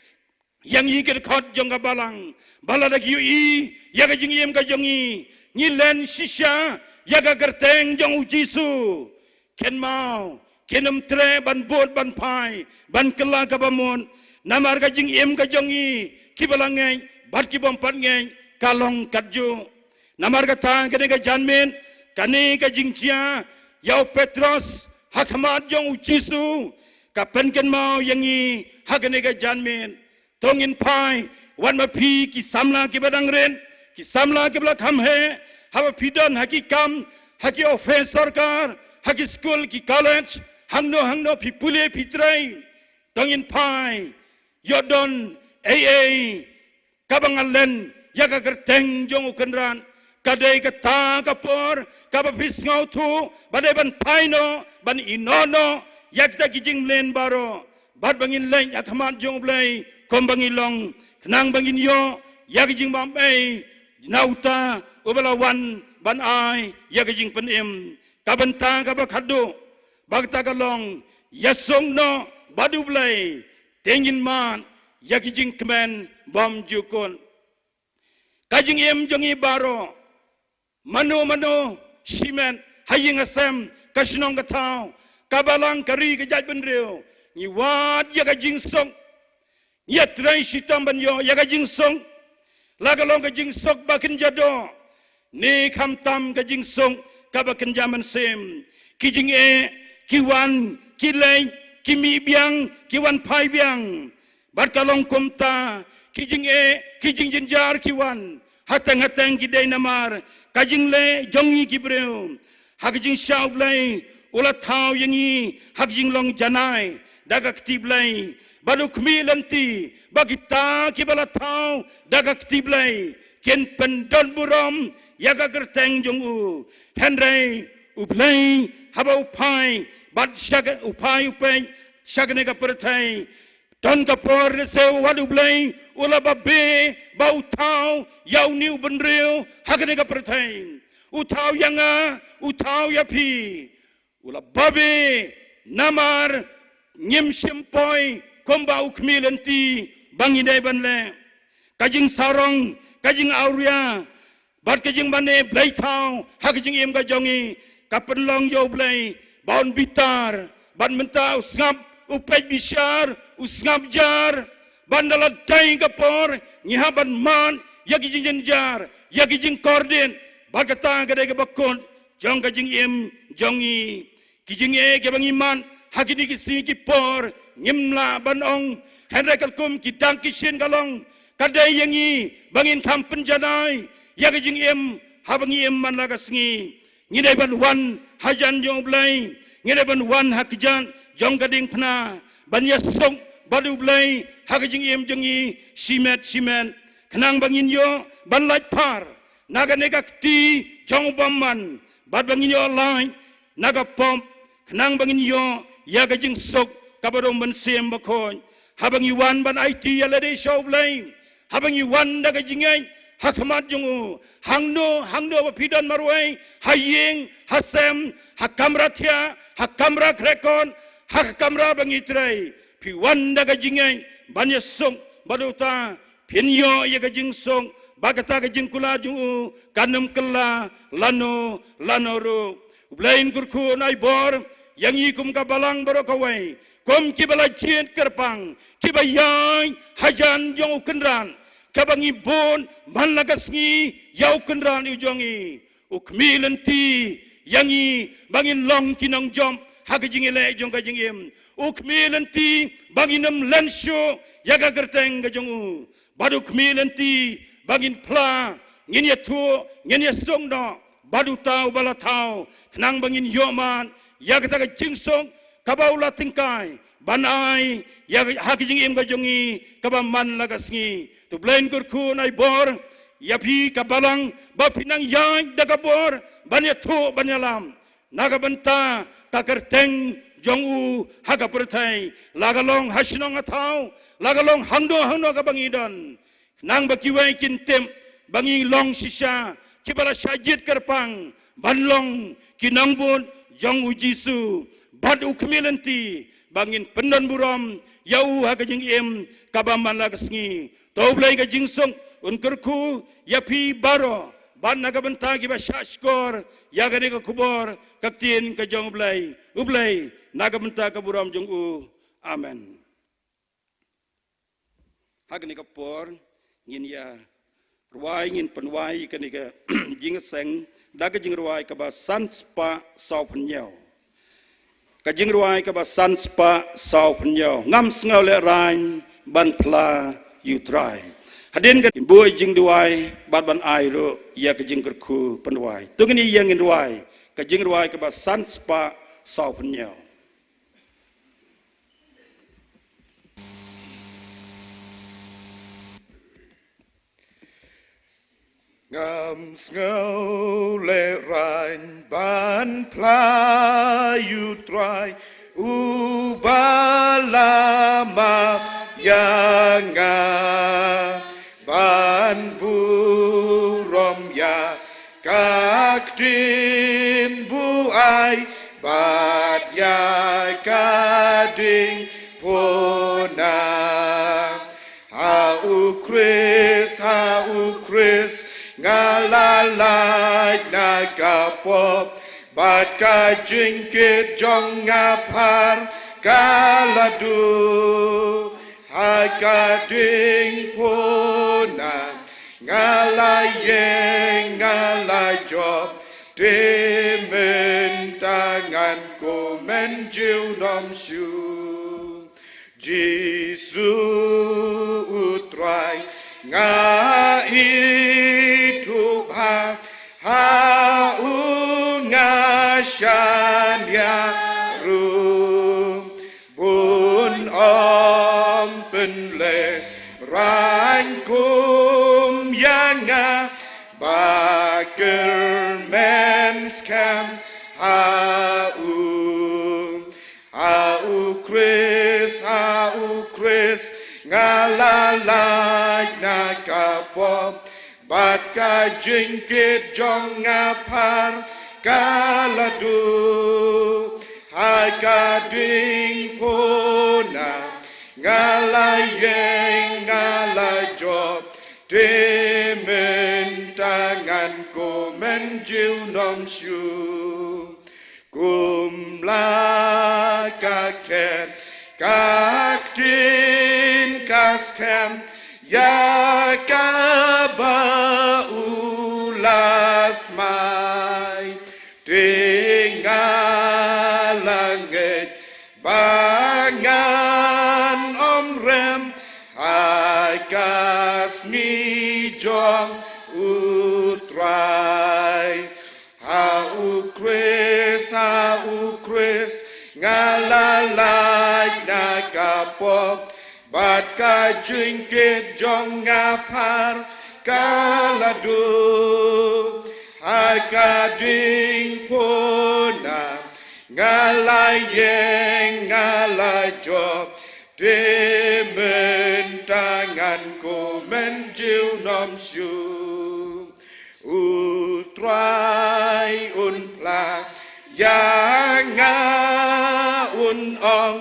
ïa ngi ki dkhot jong ka balang, ba lada ki ïohi ïa ka jingim ka jong ngi, ngi len shisha ïa ka kyrteng jong U Jisu. Kynmaw, kin ym treh ban bud ban phai, ban kylla kaba mut. Namar ka jingim ka jong ngi kiba la ngeit bad kibym pat ngeit ka long katjuh. Namar kata kane ka janmiet, kane ka jingjia ïa u Petros ha khmat jong U Jisu, ka pynkynmaw ïa ngi ha kane ka janmiet. To ngin phai, wat ma phi ki samla kiba dang rit, ki samla kiba la kham heh, haba phi don ha ki kam, ha ki ophis sorkar, ha ki skul ki college, hangno hangno phi pule phi trei. To ngin phai, ïoh don ei ei kaba nga len ïa ka kyrteng jong U Kynrad, ka dei kata ka por kaba phi sngewthuh ba dei ban phai noh, ban ïehnoh noh ïa kita ki jingmlien baroh, bad ba ngin leit ha khmat jong U Blei kum ba ngi long, khnang ba ngin ïoh ïa ka jingbam ei na uta uba la wan ban ai ïa ka jingpynim. Ka bynta kaba khatduh, ba kata ka long, ïasuk noh bad U Blei, te ngin mad ïa ki jingkmen bymjukut. Ka jingim jong ngi baroh, mano mano shimet, ha ïing ha sem, ka shnong ka thaw, ka balang ka ri ka jaitbynriew, ngi wad ïa ka jingsuk. Ngi ïatrei shitom ban ïoh ïa ka jingsuk, la ka long ka jingsuk ba kynja doh, ne khamtam ka jingsuk kaba kynja mynsiem. Ki jingeh ki wan ki leit, ki mih biang ki wan phai biang. Bad ka long kumta, ki jingeh ki jingjynjar ki wan, hateng hateng ki dei namar ka jingleh jong ngi ki briew. Ha ka jingshisha U Blei u la thaw ïa ngi ha ka jinglong janai da ka kti Blei, bad u khmih lynti ba kita kiba la thaw da ka kti Blei kin pyndon burom ïa ka kyrteng jong u. Hynrei U Blei haba u phai bad sha ka u phai u peit sha kane ka pyrthei. Don ka por lehse wat U Blei u la babe ba u thaw ïa une u bynriew ha kane ka pyrthei. U thaw ïa nga, u thaw ïa phi. U la babe namar ngim shym poi kumba u khmih lynti ba ngi dei ban leh. Ka jingsarong, ka jingawria bad ka jingmane bleithaw ha ka jingim ka jong ngi ka pynlong ïa U Blei ba un bitar. Bad mynta u sngap, u peit bishar, u sngap jar. Bad ynda la dei ka por ngi hap ban mad ïa ki jingjynjar, ïa ki jingkordit. Bad kata ka dei kaba kut jong ka jingim jong ngi. Ki jingeh kiba ngi mad ha kine ki sngi ki por ngim lah ban ong. Hynrei katkum ki dak ki shin ka long, ka dei ïa ngi ba ngin kham pynjanai ïa ka jingim haba ngi im man la ka sngi. Ngi dei ban wan hajan jong U Blei, ngi dei ban wan ha kjat jong ka diengphna ban ïasuk bad U Blei ha ka jingim jong ngi shimet shimet. Khnang ba ngin ïoh ban lait phar na kane ka kti jong u bymman bad ba ngin ïoh lait na ka pop, khnang ba ngin ïoh ïa ka jingsuk kaba rung mynsiem bakhuid. Haba ngi wan ban aiti ïa lade sha U Blei, haba ngi wan da ka jingngeit ha khmat jong u, hangno hangno ba phi don marwei, ha ïing, ha sem, ha kamra thiah, ha kamra krekot, ha ka kamra ba ngi trei, phi wan da ka jingngeit ban ïasuk bad uta, phin ïoh ïa ka jingsuk, ba kata ka jingkular jong u kan ym kylla lano lano ruh. U Blei un kyrkhu un ai bor ïa ngi kum ka balang baroh kawei, kum kiba la jied kyrpang, kiba ïaid hajan jong U Kynrad, kaba ngi bud man la ka sngi ïa U Kynrad u jong ngi. U khmih lynti ïa ngi ba ngin long ki nongjop ha ka jingïaleh jong ka jingim. U khmih lynti ba ngin ym len shuh ïa ka kyrteng ka jong u. Bad u khmih lynti ba ngin phla, ngin ïathuh, ngin ïasuk noh bad uta uba la thaw, khnang ba ngin ïoh mad ïa kata ka jingsuk kaba u la tyngkai ban ai ïa ka, ha ka jingim ka jong ngi kaba man la ka sngi. To U Blei un kyrkhu un ai bor ïa phi ka balang ba phin nang ïaid da ka bor ban ïathuh ban ïalam na ka bynta ka kyrteng jong u ha ka pyrthei, la ka long ha shnong ha thaw, la ka long hangno hangno kaba ngi don. Khnang ba kiwei kin tip ba ngi long shisha kiba la shah jied kyrpang ban long ki nongbud jong U Jisu bad u khmih lynti, ba ngin pyndon burom ïa u ha ka jingim kaba man la ka sngi. To U Blei ka jingsuk un kyrkhu ïa phi baroh, bad na ka bynta kiba shah shkor ïa kane ka khubor ka ktien ka jong U Blei, U Blei na ka bynta ka burom jong u. Amen. Ha kane ka por ngin ïa rwai, ngin pynwai kane ka jingïaseng da ka jingrwai kaba san spah saw phew hynñiew. Ka jingrwai kaba san spah saw phew hynñiew: Ngam sngew lehraiñ ban phla ïa U Trai. Hadien ka, ngin buh jingduwai bad ban ai ruh ïa ka jingkyrkhu pynduwai. To ngin ïa ngin rwai ka jingrwai kaba san spah saw phew hynñiew. Ngam sngew lehraiñ ban phla ïa U Trai, uba la map ïa nga, ban burom ïa ka ktien ba u ai bad ïa ka diengphna. Ha U Khrist, ha U Khrist nga la lait na ka pop, bad ka jingkit jong nga phar ka la duh. Ha ka diengphna nga la ïeng, nga la jop, te mynta ngan kmen junom shuh. Jisu U Trai, nga ithuh bha ha u, nga shaniah ruh. Bun ym pynlehraiñ kum ïa nga, ba kyrmen skhem ha u. Nga la lait na ka pop, bad ka jingkit jong nga phar ka la duh. Ha ka ding puna, nga la ïeng, nga la jop, te mynta ngan kmen junom shuh. Kumla ka khet ka ktien ka skhem ïa kaba u la smai. Te nga la ngeit ba ngan ym rem ha ka sngi jong u Trai. Ha u Khrist, ha u Khrist, nga la lait na ka pop, bad ka jingkit jong nga phar ka la duh. Ha ka ding puna, nga la ïeng, nga la jop, te mynta ngan kmen junom shuh. U Trai un phla ïa nga, un ong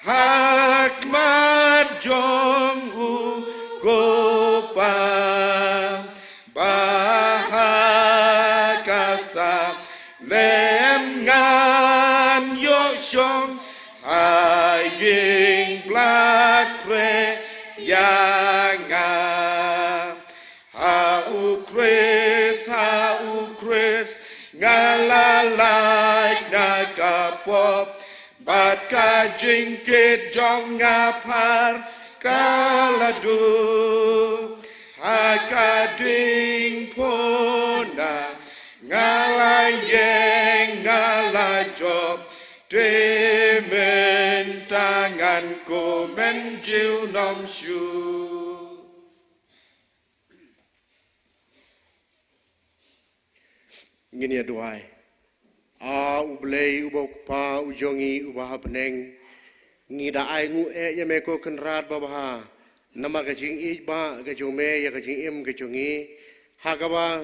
ha khmat jong u Kpa, ba ha ka snem ngan ïoh shong ha ïing ba la khreh ïa nga. Ha u Khrist, ha u Khrist, nga la lait na ka pop, bad ka jingkit jong nga phar ka la duh. Ha ka ding puna, nga la ïeng, nga la jop, te mynta ngan kmen junom shuh. Ngin ïa duwai. A U Blei uba U Kpa u jong ngi uba ha bneng, ngi da ainguh eh ïa me ko Kynrad babha, namar ka jingïeit ba ka jong me ïa ka jingim ka jong ngi, ha kaba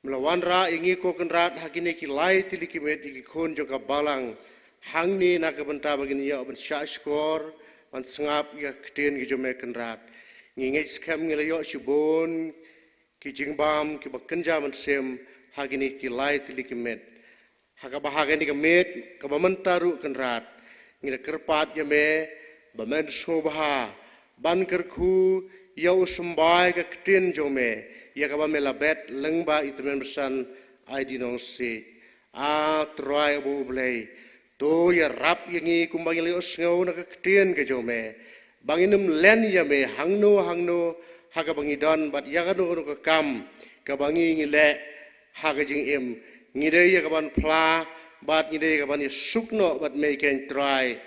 me la wanrah ïa ngi ko Kynrad ha kine ki lai tylli ki miet ïa ki khun jong ka balang hangne na ka bynta ba ngin ïoh ban shahshkor ban sngap ïa ka ktien ka jong me Kynrad. Ngi ngeit skhem ngi la ïoh shibun ki jingbam kiba kynja mynsiem ha kine ki lai tylli ki miet. Ha kaba ha kane ka miet kaba mynta ruh Kynrad, ngi la kyrpad ïa me ba men sngewbha ban kyrkhu ïa u symbai ka ktien jong me, ïa kaba me la bet lyngba i tymmen basan Aidinongsiej. A Trai bad U Blei, to ïarap ïa ngi kumba ngi la ïohsngew na ka ktien ka jong me, ba ngin ym len ïa me hangno hangno ha kaba ngi don bad ïa kano kano ka kam kaba ngi ngi leh ha ka jingim. Ngi dei ïa kaban phla bad ngi dei ïa kaban ïasuk noh bad me, ko Trai,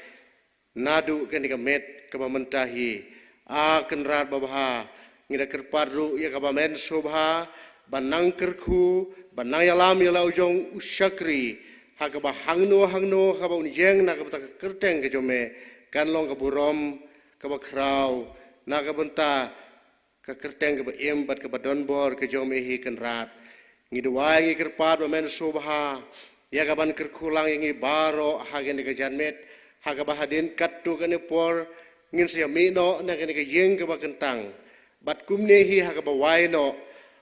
naduh kane ka miet kaba mynta hi. A Kynrad babha, ngi da kyrpad ruh ïa kaba men sngewbha ban nang kyrkhu, ban nang ïalam ïa la u jong u shakri ha kaba hangno hangno ha kaba un ïeng na ka bynta ka kyrteng ka jong me, kan long ka burom kaba khraw na ka bynta ka kyrteng kaba im bad kaba donbor ka jong me hi Kynrad. Ngi duwai, ngi kyrpad ba men sngewbha ïa kaban kyrkhu lang ïa ngi baroh ha kane ka janmiet, ha kaba hadien katto katne por ngin sa ïa mih noh na kane ka ïing kaba kyntang. Bad kumne hi ha kaba wai noh,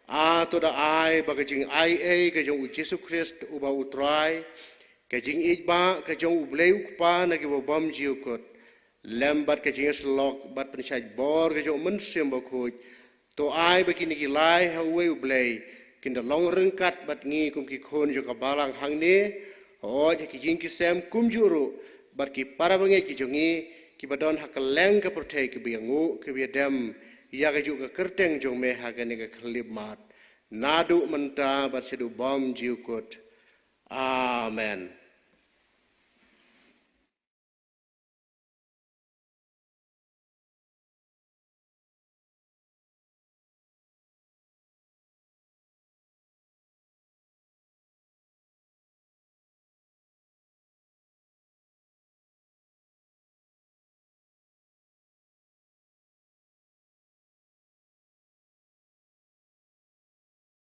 a to da ai ba ka jingaiei ka jong U Jisu Khrist uba U Trai, ka jingïeit ba ka jong U Blei U Kpa na kiba bym ju kut, lem bad ka jingïasyllok bad pynshait bor ka jong U Mynsiem Bakhuid, to ai ba kine ki lai ha uwei U Blei kin da long ryngkat bad ngi kum ki khun jong ka balang hangne, hooid ha ki ïing ki sem kumjuh ruh bad ki para bangeit ki jong ngi kiba don ha kylleng ka pyrthei kiba ïanguh kiba ïadem ïa kajuh ka kyrteng jong me ha kane ka khyllipmat, naduh mynta bad shaduh bym ju kut. Amen.